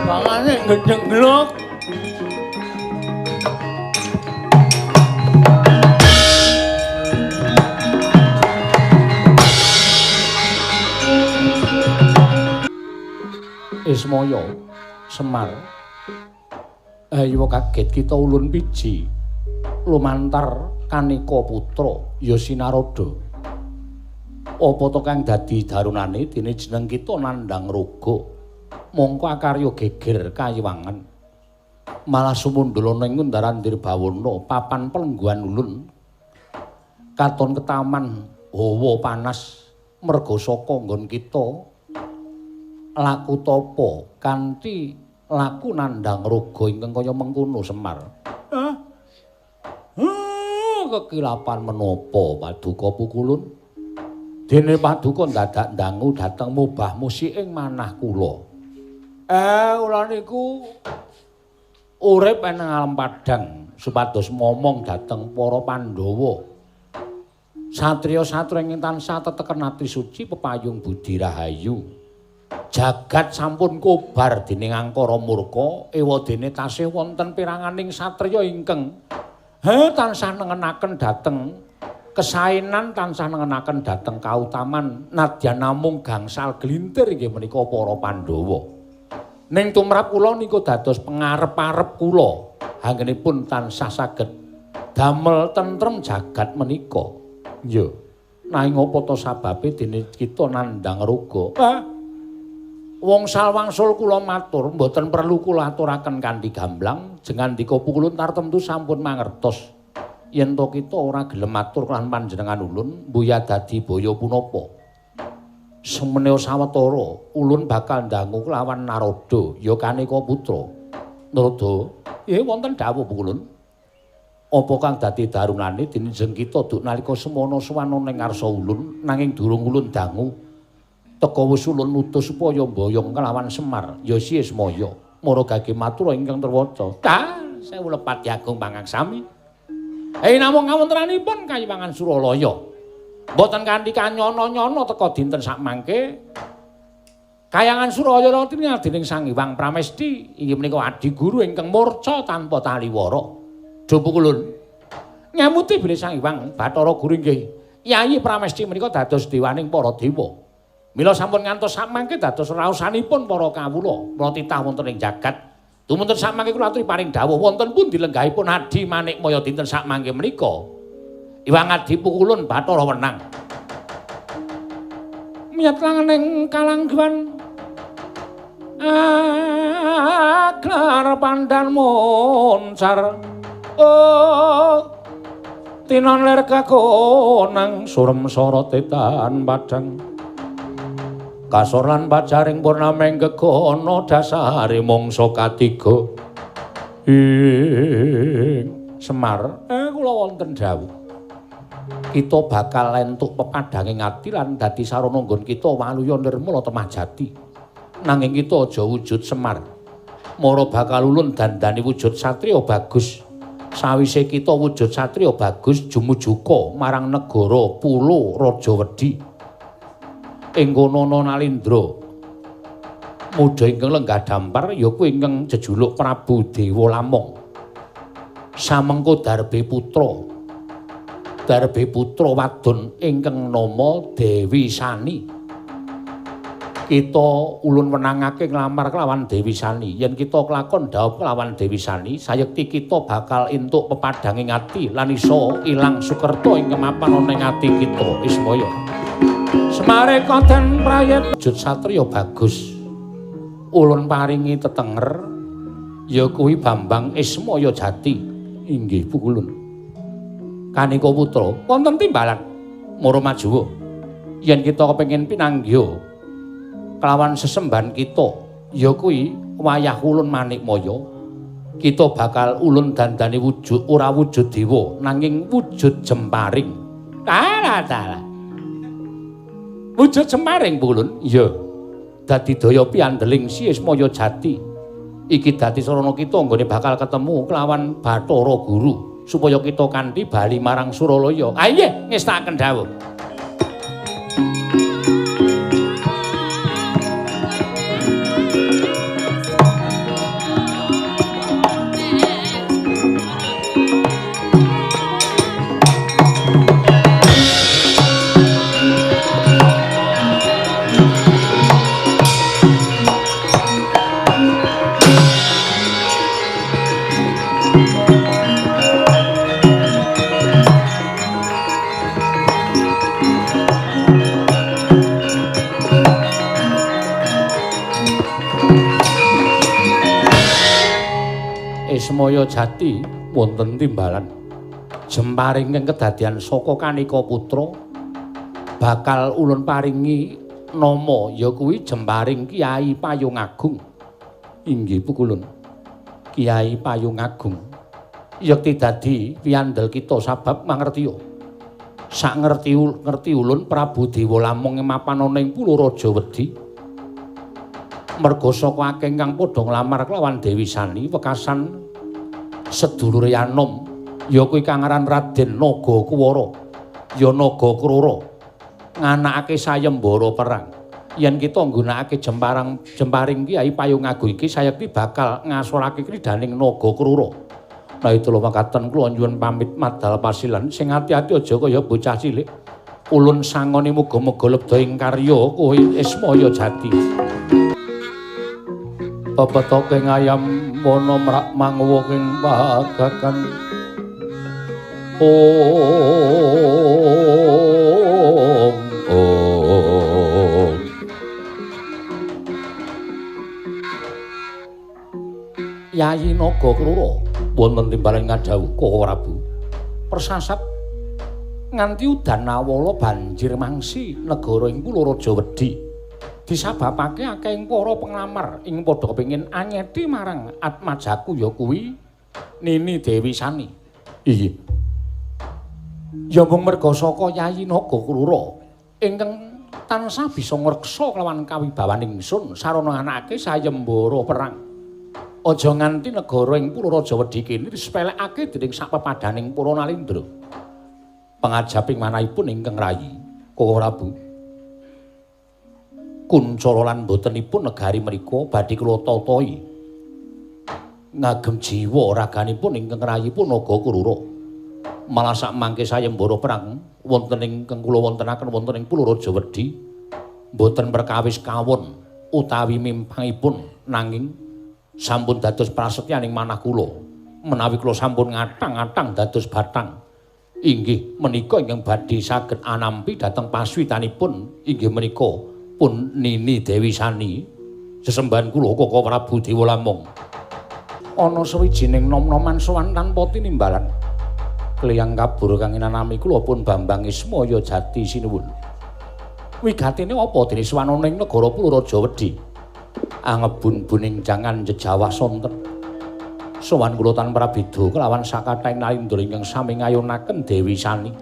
Bangane gedhenglok. Ismaya Semar. Ayo kaget kita ulun piji lumantar Kaneka putra ya Sinaroda. Apa to kang dadi darunane dene jeneng kita nandhang raga. Mongko akarya geger kayiwangan. Malah sumundul ana ing Kundaran Dirbawana papan pelengguhan ulun. Katon ketaman hawa panas merga saka nggon kita laku tapa kanthi laku nandhang raga ingkang kaya mengkono Semar. Kekilapan menapa paduka pukulun? Dene paduka dadak ndangu dhateng mubah musik ing manah kula. Kula niku urip ing alam padhang supados momong dhateng para Pandhawa. Satriya-satriya ingkang tansah teteken ati suci pepayung budi rahayu. Jagat sampun kobar dening angkara murka, ewadene tasih wonten piranganing satriya ingkang tansah nengenaken dhateng kesaenan, tansah nengenaken dhateng kautaman nadyan namung gangsal glintir inggih menika para Pandhawa. Ning tumrap kula niku dados pengarep-arep kula, anggenipun tansah saged damel tentrem jagat menika. Nggih. Nanging apa to sababe dene kita nandhang raga? Wong salwangsul kula matur mboten perlu kula aturaken kanthi gamblang, jengandika pukulun tartemtu sampun mangertos. Yen to kita ora gelem matur lan panjenengan ulun mbuya dadi baya punapa. Semeneo sawetara ulun bakal ndangu kelawan Narada ya Kaneka putra. Narada, nggih wonten dawuh pukulun. Apa kang dadi darunane dene jeng kita duk nalika semana suwana ning ngarsa ulun nanging durung ulun dangu. Teka wis ulun utus supaya mboyong kelawan Semar ya si Ismaya. Mara gage matura ingkang terwaca. Ka sewu lepat Agung pangaksami. Namung kawontenanipun Kayiwangan Suralaya. Mboten kanthi kanyono-nyono teka dinten sakmangke Kayangan Suralaya tingal dening Sang Hyang Pramesti inggih menika adiguru ingkang murca tanpa taliwara. Duh pukulun. Ngemuti bilih Sang Hyang Bathara Guru inggih Yayi Pramesti menika dados dewaning para dewa. Mila sampun ngantos sakmangke dados raosanipun para kawula mula titah wonten ing jagat. Tumunten sakmangke kula aturi paring dawuh wonten pundi lenggahipun Adi Manikmaya dinten sakmangke menika. Iwang Adi Pukulun Bathara wenang. Miyat langening kalangguan aglar pandan moncar oh tinon lir kakonang surem sorote tan padang kasor lan pacaring purnameng gegono dasare mangsa katiga ing Semar kula wonten dawuh kita bakal entuk pepadhanging ati lan dadi sarana nggon kita waluya nirmala temah jati. Nanging kita aja wujud Semar. Mara bakal ulun dandani wujud satriya bagus. Sawise kita wujud satriya bagus jumujuka marang negara Pulo Raja Wedi. Ing kono ana Nalindra mudha ingkang lenggah dampar ya kuwi ingkang jejuluk Prabu Dewa Lamong. Samengko darbe putra. Darbe putra wadon ingkang nama Dewi Sani. Kita ulun wenangake nglamar kelawan Dewi Sani. Yen kita kelakon dhaup kelawan Dewi Sani, sayekti kita bakal entuk pepadhanging ati lan iso ilang sukerta ingkang mapan ana ing ati kita. Ismaya. Semare konten prayet wujud satriya bagus. Ulun paringi tetenger ya kuwi Bambang Ismaya Jati. Inggih pukulun. Kanika putra wonten timbalan mara majuwa. Yen kita kepengin pinanggih kelawan sesembahan kita ya kuwi wayah ulun Manikmaya kita bakal ulun dandani wujud ora wujud dewa nanging wujud jemparing. Talah talah. Wujud jemparing ulun iya dadi daya piandeling si Ismaya Jati. Iki dadi sarana kita nggone bakal ketemu kelawan Bathara Guru supaya kita kanthi bali marang Suralaya. Ah nggih ngestakaken dawuh. Ismaya Jati wonten timbalan jemparing ing kedadian saka Kanika putra bakal ulun paringi nama ya kuwi jemparing Kyai Payung Agung. Inggih pukulun. Kyai Payung Agung yekti dadi piyandel kita sabab mangertiya. Sak ngerti ngerti ulun Prabu Dewa Lamong mapan ana ing Pulo Raja Wedi. Merga saka akeh ingkang padha nglamar kelawan Dewi Sani wekasan sedulure anom ya kuwi kang aran Raden Naga Kuwara ya Naga Krura nganakake sayembara perang. Yen kita nggunakake jemparing Kyai Payung Agung iki sayekti bakal ngasorake kridaning Naga Krura. Nah itu lho makaten kula nyuwun pamit madal pasilan sing ati-ati aja kaya bocah cilik. Ulun sangoni muga-muga lebda ing karya kowe Ismaya Jati. Pepetoking ayam wana mrak manguwuh ing pagagan. Om om. Yayi Naga Krura wonten timbalan ngadhawuh Koko Prabu. Persasat nganti udan awala banjir mangsi negara ing Pulo Raja Wedi. Disababake akeh para penglamar ing padha kepengin anyeti marang atmajaku ya kuwi Nini Dewi Sani. Iya. Ya mung merga saka Yayi Naga Krura ingkang Tansah bisa ngreksa kelawan kawibawan ingsun sarana anake sayembara perang. Aja nganti negara ing Puraraja Wedhi kene disepelekake dening sakpepadaning para Nalindra. Pangajaping manahipun ingkang rayi, Koko Prabu. Kuncara lan botenipun negari menika badhe kula tatahi. Ngagem jiwa raganipun ingkang rayi Naga Krura. Malah sak mangke sayembara perang wonten ingkang kula wontenaken wonten ing Puraraja Wedhi boten perkawis kawon utawi mimpangipun nanging sampun dados prasetyaning manah kula. Menawi kula sampun ngathang-athang dados bathang inggih menika ingkang badhe saged anampi dhateng paswitanipun inggih menika pun Nini Dewi Sani sesembahan kula Koko Prabu Dewa Lamong. Ana sawijining nom-noman sowan tanpa tinimbalan. Kliyang kabur kang inanami kula pun Bambang Ismaya Jati sinuwun. Wigatine apa dene sowan ana ing negara Puraraja Wedhi? Angebun-buning jangan jejawah sonten. Sowan kula tanpa prabeda kelawan sakathahing Nalindra ingkang sami ngayunaken Dewi Sani.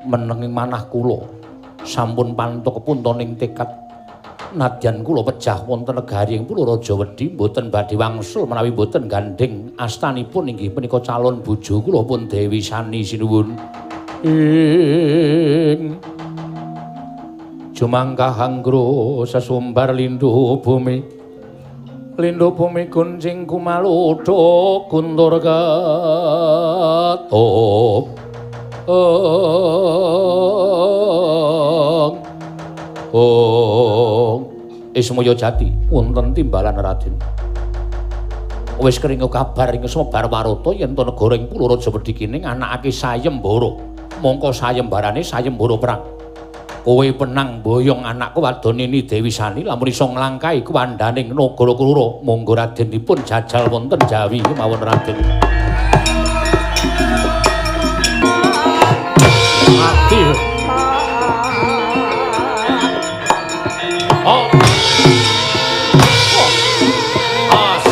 Menenging manah kula sampun pantuk kepuntoning tekad nadyan kula pejah wonten negari ing Puraraja Wedhi mboten badhe wangsul menawi mboten gandheng astanipun inggih punika calon bojo kula pun Dewi Sani sinuwun. Ing jumangkah anggra sesumbar lindu bumi, lindu bumi kuncing kumaludha guntur ketup. Oh, Ismaya Jati wonten timbalan Raden. Wis kringo kabar ing semebar warata yen to negara ing Puraraja Wedhi kene nganakake sayembara. Mongko sayembarane sayembara perang. Kowe penang boyong anakku wadon Nini Dewi Sani lamun iso nglangkahi kuwandaning Nagara Krura, monggo Raden dipun jajal wonten Jawi kemawon Raden. Mati. Oh. As.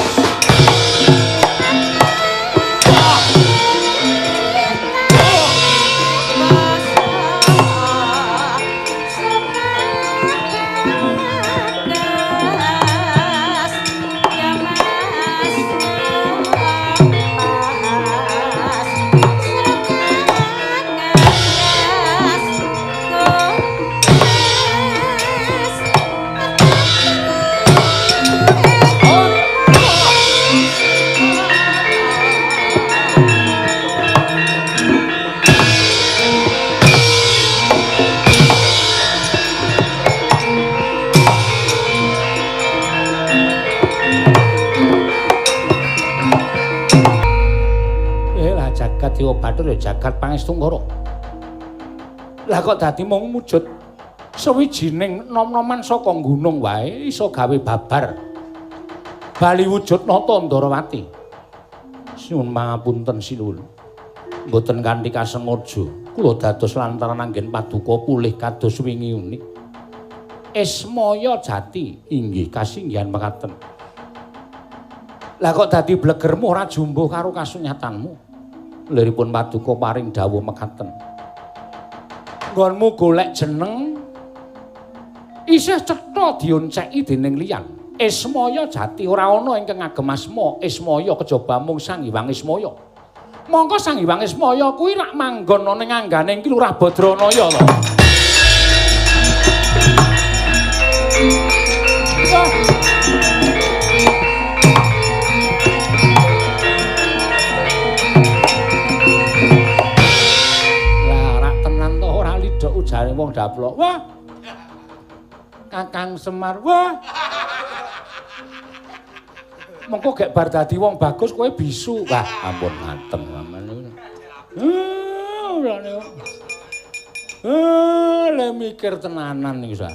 Dewa Bathara ya jagat pangestungkara. Lah kok dadi mung mujud sawijining nom-noman saka gunung wae iso gawe babar. Bali wujud nata Ndarawati. Nyuwun pangapunten sinuwun. Mboten kanthi kasengaja kula dados lantaran anggen paduka pulih kados wingi uni. Ismaya Jati inggih kasinggihan mekaten. Lah kok dadi blegermu ora jumbuh karo kasunyatanmu? Liripun paduka paring dawuh mekaten. Nggonmu golek jeneng isih cetha dionceki dening liyan. Ismaya Jati ora ana ingkang ngagem asma Ismaya kejaba mung Sang Hyang Ismaya. Mongko Sang Hyang Ismaya kuwi rak manggon ana ing anggane Ki Lurah Badranaya to. Ujare wong daplok. Wah. Kakang Semar. Wah. Mengko gek bar dadi wong bagus kowe bisu. Wah, ampun ngaten sampean niku. Ora niku. Le mikir tenanan niku sa.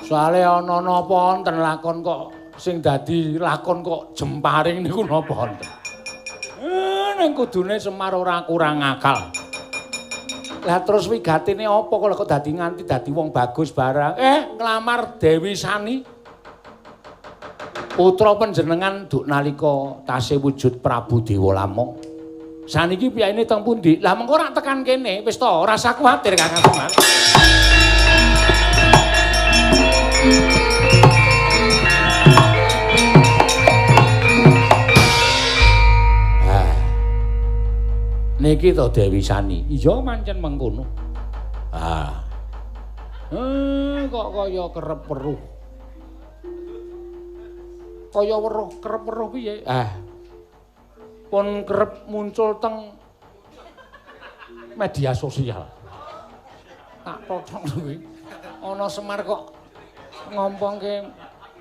Soale ana napa wonten lakon kok sing dadi lakon kok jemparing niku napa wonten. Ning kudune Semar ora kurang akal. Lah terus wigatine apa kok dadi nganti dadi wong bagus barang? Nglamar Dewi Sani. Putra panjenengan duk nalika tasih wujud Prabu Dewa Lamong. Saniki piyayine teng pundi? Lah mengko ora tekan kene, wis to, ora usah kuwatir Kakang Semar. Niki to Dewi Sani. Iya mancen mengkono. Ah. Kok kaya kerep weruh. Kaya weruh kerep weruh piye? Ah. Pun kerep muncul teng media sosial. Tak totong kuwi. Ana Semar kok ngompongke,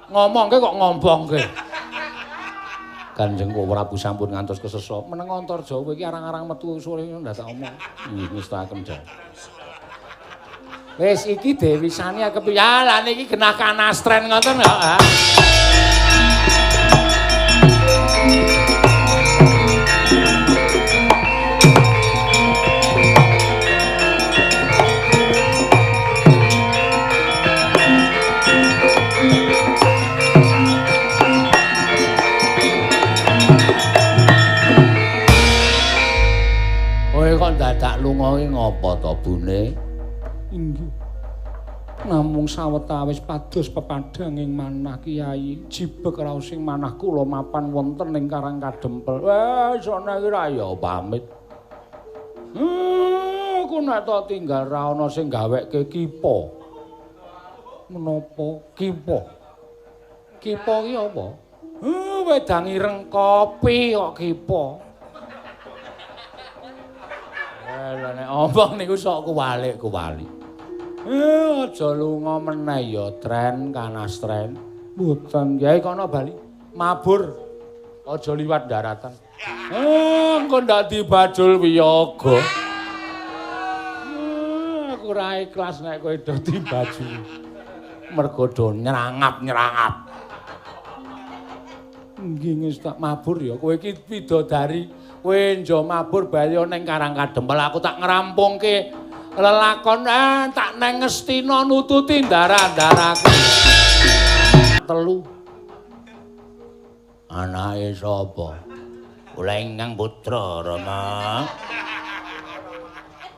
ngomongke kok ngompongke. Kanjeng Prabu sampun ngantos kesesa. Meneng Antarjawa iki arang-arang metu sore ndak tak omong. Nggih ngestaken jan. Wis iki Dewi Sani kepiye? Ya lah niki genah kanastren ngoten kok. Kowe kok dadak lunga iki ngopo to, Bune? Inggih. Namung sawetawis pados pepadhanging manah Kyai, jibeg raosing manah kula mapan wonten ing Karang Kadempel. Wah, sone iki ra ya pamit. Aku nek tok tinggal ra ana sing gawekke kipa. Menapa kipa? Kipa ki apa? Wedang ireng kopi kok kipa. Lah nek omong niku sok kuwalik-kuwalik. Aja lunga meneh ya tren kanastren. Mboten, Kyai kono bali. Mabur. Aja liwat daratan. Engko ndak dibajul wiyaga. Aku ora ikhlas nek kowe do dibajul. Mergo do nyerangap-nyerangap. Nggih ngestak mabur ya. Kowe iki bidadari. Kowe njo mabur bali ning Karang Kadempel aku tak ngrampungke lelakon tak neng Ngastina nututi ndara-ndaraku. Telu. Anake sapa? Kula ingkang putra Rama.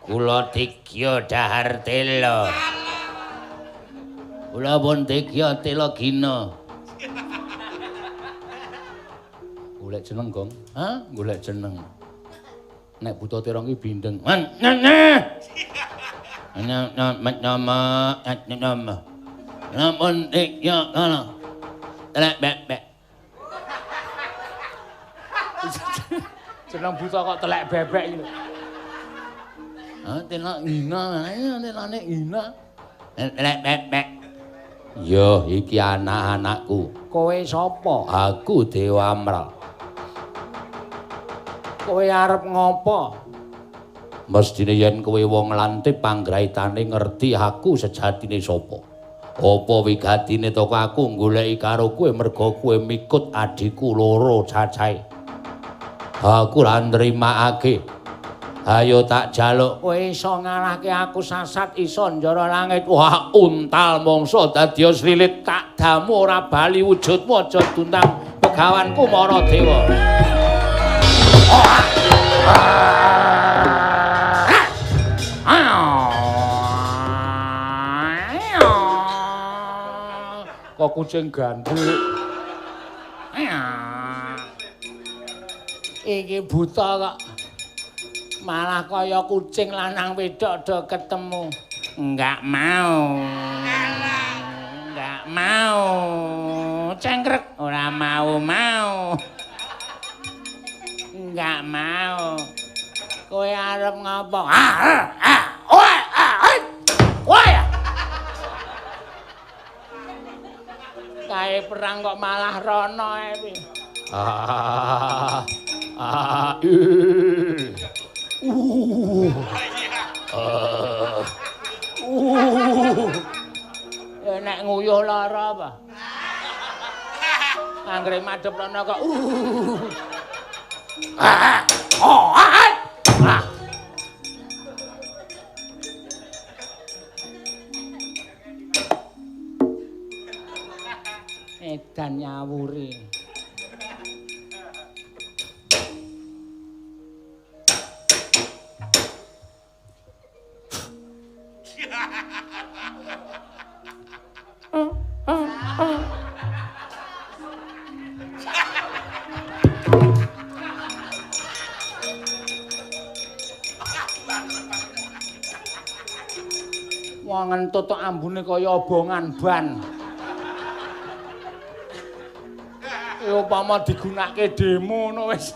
Kula Digya dhahar tela. Kula pun Digya tela gina. Golek jeneng, Gong. Hah? Golek jeneng. Nek buta terong iki bindeng. Namun Digya kana. Telek bebek. Jeneng buta kok telek bebek iki lho. Ah, telek ngina, telane ngina. Telek bebek. Yo, iki anak-anakku. Kowe sapa? Aku Dewa Amral. Kowe arep ngopo? Mestine yen kowe wong lantip panggraitane ngerti aku sejatine sapa. Apa wigatine to aku goleki karo kowe merga kowe mikut adhiku loro cacahe. Aku ora nrimakake. Ayo tak jaluk kowe iso ngalahke aku sasat iso njara langit. Wah, untal mangsa dadi slilit tak damu ora bali wujudmu aja duntang begawanku Mara Dewa. Kok kucing gandhik. Iki buta kok malah kaya kucing lanang wedok do ketemu. Enggak mau. Enggak mau. Cengkrek ora mau-mau. Enggak mau. Kowe arep ngopo? Ah, ah, oi, ah, oi. Kae perang kok malah rono ae piye. Ah, ah, Nek nguyuh lara apa? Anggere madhep rono kok Ah, oh, ah, ah. Edan nyawuri. Wong ngentut tok ambune kaya obongan ban. Ya upama digunakake demo ngono wis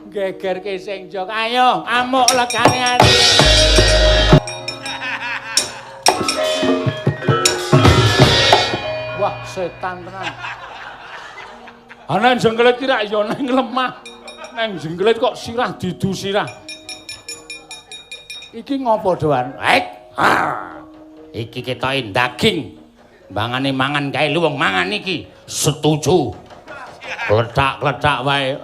gegerke sing jok. Ayo amuk legane ati. Wah, setan tenan. Ana jengkelit ki rak ya nang lemah. Nang jengkelit kok sirah didu sirah. Iki ngopo doan? Hek. Iki ketoke daging. Mangane mangan kae lu wong mangan iki. Setuju. Kletak-kletak wae.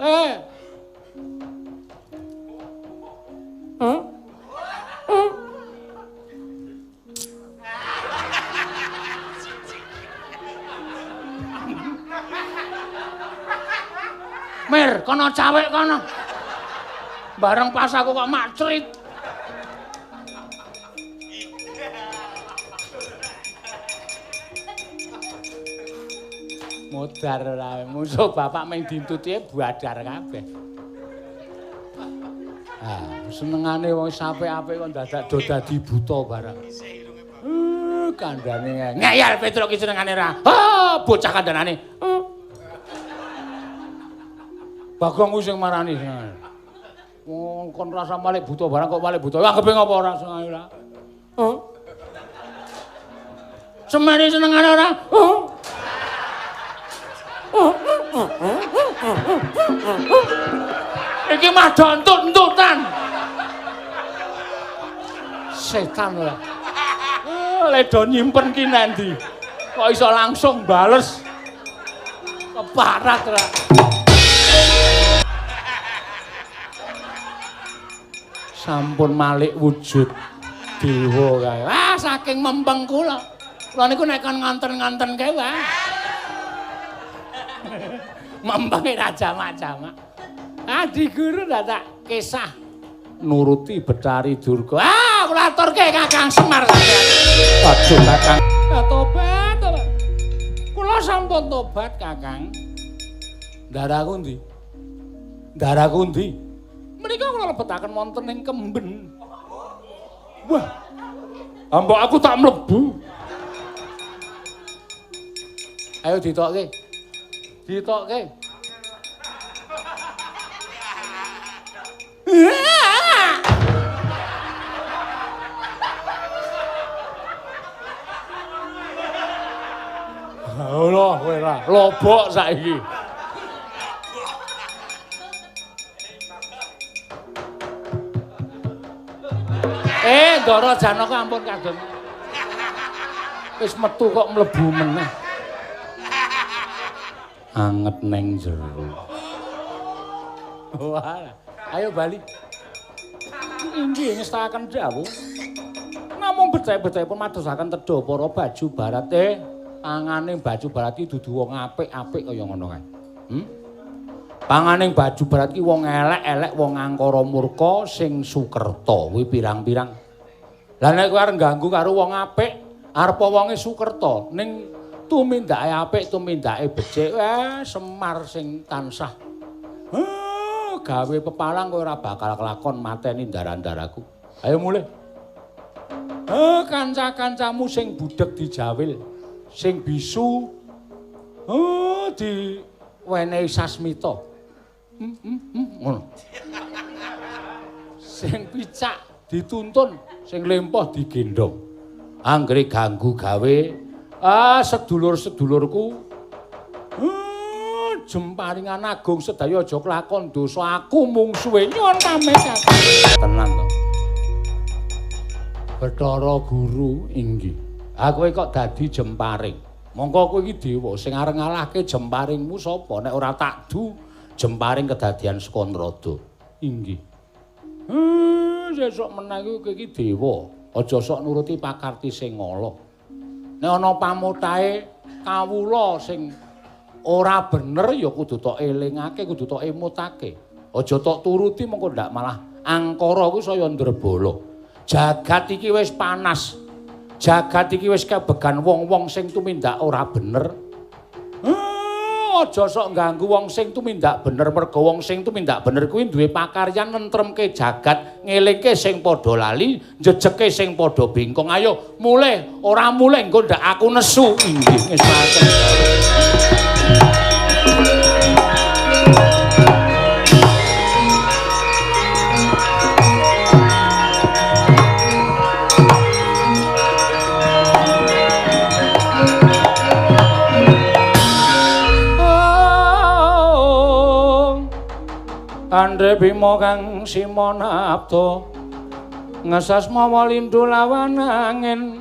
Mir, kono cawek kono. Bareng pas aku kok makcrit. Modar ora, musuh bapak mung dintuti badar kabeh. Ah, senengane wong apik-apik kok dadak do dadi buta barang. Kandhane ngeyel Petruk ki senengane ra. Ah, bocah kandhanane. Bagong kuwi sing marani. Wong kon rasa malik buta barang kok malik buta. Anggepe ngopo ora senengane ora? Semene senengane ora? Iki mah dontut-entutan. Setan ora. Ledo nyimpen ki nanti. Kok iso langsung bales. Keparat ora. Sampun malik wujud dewa kae. Ah, saking mempeng kula. Kula niku nek kon ngonten-ngonten kae wae. Mempenge ra jamak-jamak. Adi guru dadak kisah nuruti Betari Durga. Ah, kula aturke Kakang Semar sampeyan. Aduh, Kakang. Tobat, tobat. Kula sampun tobat, Kakang. Ndaraku ndi? Ndaraku ndi? Menika kula lebetaken wonten ing kemben. Wah. Mbok aku tak mlebu. Ayo ditokke. Ditokke. Allah, kowe ra lobok saiki. Ndara Janaka ampun kadon. Wis metu kok mlebu meneh. Anget neng jero. Wah, ayo bali. Inggih ngestakaken dawuh. Namung becik-becikipun madosaken tedha para baju barat pangane baju barat iki dudu wong apik-apik kaya ngono kae. Panganing baju barat ki wong elek-elek, wong angkara murka sing sukerta kuwi pirang-pirang. Lah nek kowe arep ganggu karo wong apik, arep wonge sukerta ning tumindake apik, tumindake becik, Semar sing tansah gawe pepalang kowe ora bakal kelakon mateni ndara-ndaraku. Ayo mulih. Kanca-kancamu sing budheg dijawil, sing bisu di wenehi sasmita. Ngono. Sing picak dituntun, sing lempoh digendhong. Anggere ganggu gawe sedulur-sedulurku jemparingan agung sedaya aja kelakon dosa aku mungsuhe nyuwun pamit. Tenan to. Bathara Guru inggih. Ah kowe kok dadi jemparing. Mongko kowe iki dewa sing arep ngalahke jemparingmu sapa? Nek ora takdu jemparing kedadian Skandrada. Inggih. Sesuk meneh kowe iki dewa. Aja sok nuruti pakarti sing ala. Nek ana pamutahe kawula sing ora bener ya kudu tok elingake, kudu tok emutake. Aja tok turuti mengko ndak malah angkara kuwi saya ndrebala. Jagat iki wis panas. Jagat iki wis kebegan wong-wong sing tumindak ora bener. Aja sok ngganggu wong sing tumindak bener mergo wong sing tumindak bener kuwi duwe pakaryan nentremke jagat, ngelingke sing padha lali, njejeke sing padha bingkong. Ayo mulih, ora mulih engko ndak aku nesu. Inggih ngestuaken. Andre Bima kang simonabda ngesas mawa lindu lawan angin.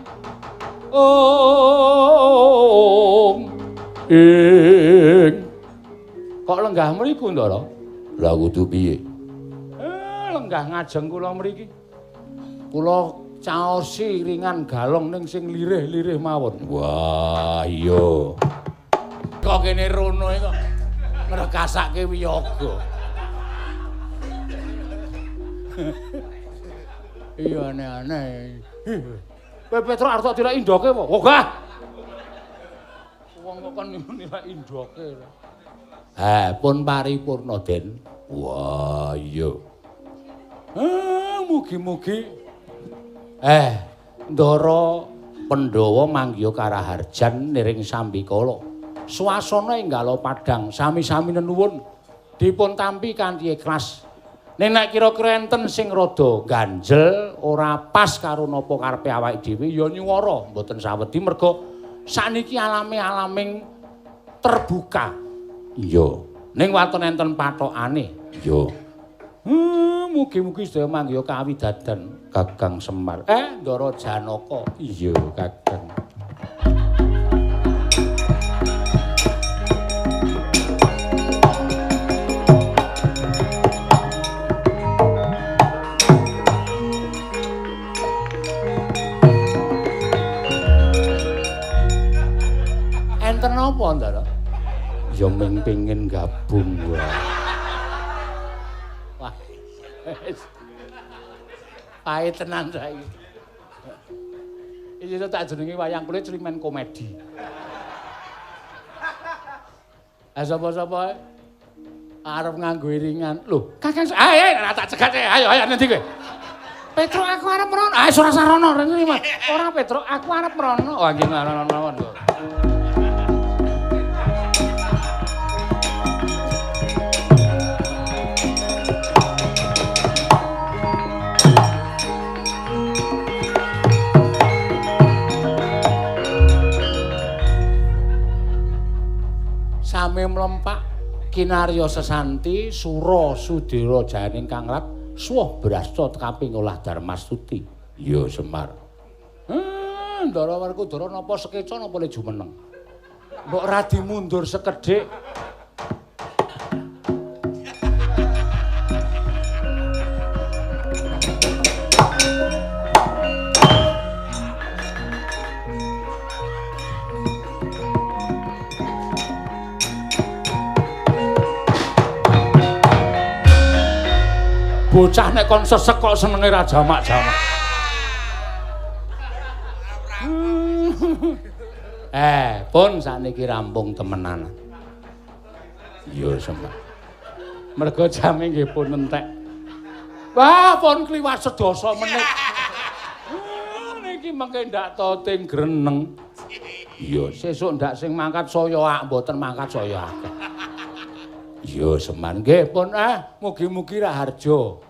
Om ing kok lenggah mriku Ndara? Lah kudu piye? Lenggah ngajeng kula mriki. Kula caosi ringan galong ning sing lirih-lirih mawon. Wah, iya. Kok kene rono iki kok ngrekasake wiyaga. Iya aneh-aneh. Kowe Petro arep tok tilek indoke apa? Ogah. Wong kok kon nilai indoke. Ha, pun paripurna, Den. Wah, iya. Mugi-mugi Ndara Pandhawa manggiha karaharjan niring sambikala. Swasana enggala padhang sami-sami nenuwun dipun tampi kanthi ikhlas. Ning nek kira-kira enten sing rada ganjel ora pas karo napa karepe awake dhewe ya nyuwara mboten sawedi merga sakniki alame alaming terbuka. Iya. Ning waton enten pathokane. Iya. Mugi-mugi sedaya manggiha kawidadan Kakang Semar. Ndara Janaka. Iya, Kakang. Enten napa, Ndara? Ya ming pengin gabung wae. Wah. Pae tenan saiki. Iki tak jenenge wayang kulit climen komedi. Sapa-sapa arep nganggo iringan. Lho, Kakang, ayo tak cegat ayo ayo nanti kowe. Petro aku arep mrono. Ah ora sarono rene Mas. Ora Petro, aku arep mrono. Oh nggih mrono mawon kok. Sami mlempak kinarya sesanti sura sudira jayaning kangrat suwah brasta kaping olah darmastuti. Ya Semar. Ndara Werkudara napa sekeca napa le jumeneng? Mbok radi mundur sekedhik. Bocah nek kon sesek kok senenge ra jamak-jamak. Pun sakniki rampung temenan. Iya, Semar. Mergo jame nggih pun entek. Wah, pun kliwat sedasa menit. Niki mengke ndak toting greneng. Iya, sesuk ndak sing mangkat saya mboten mangkat saya akeh. Iya, Semar. Nggih, pun mugi-mugi raharja.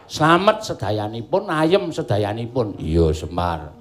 Slamet sedayanipun, ayem sedayanipun. Iya, Semar.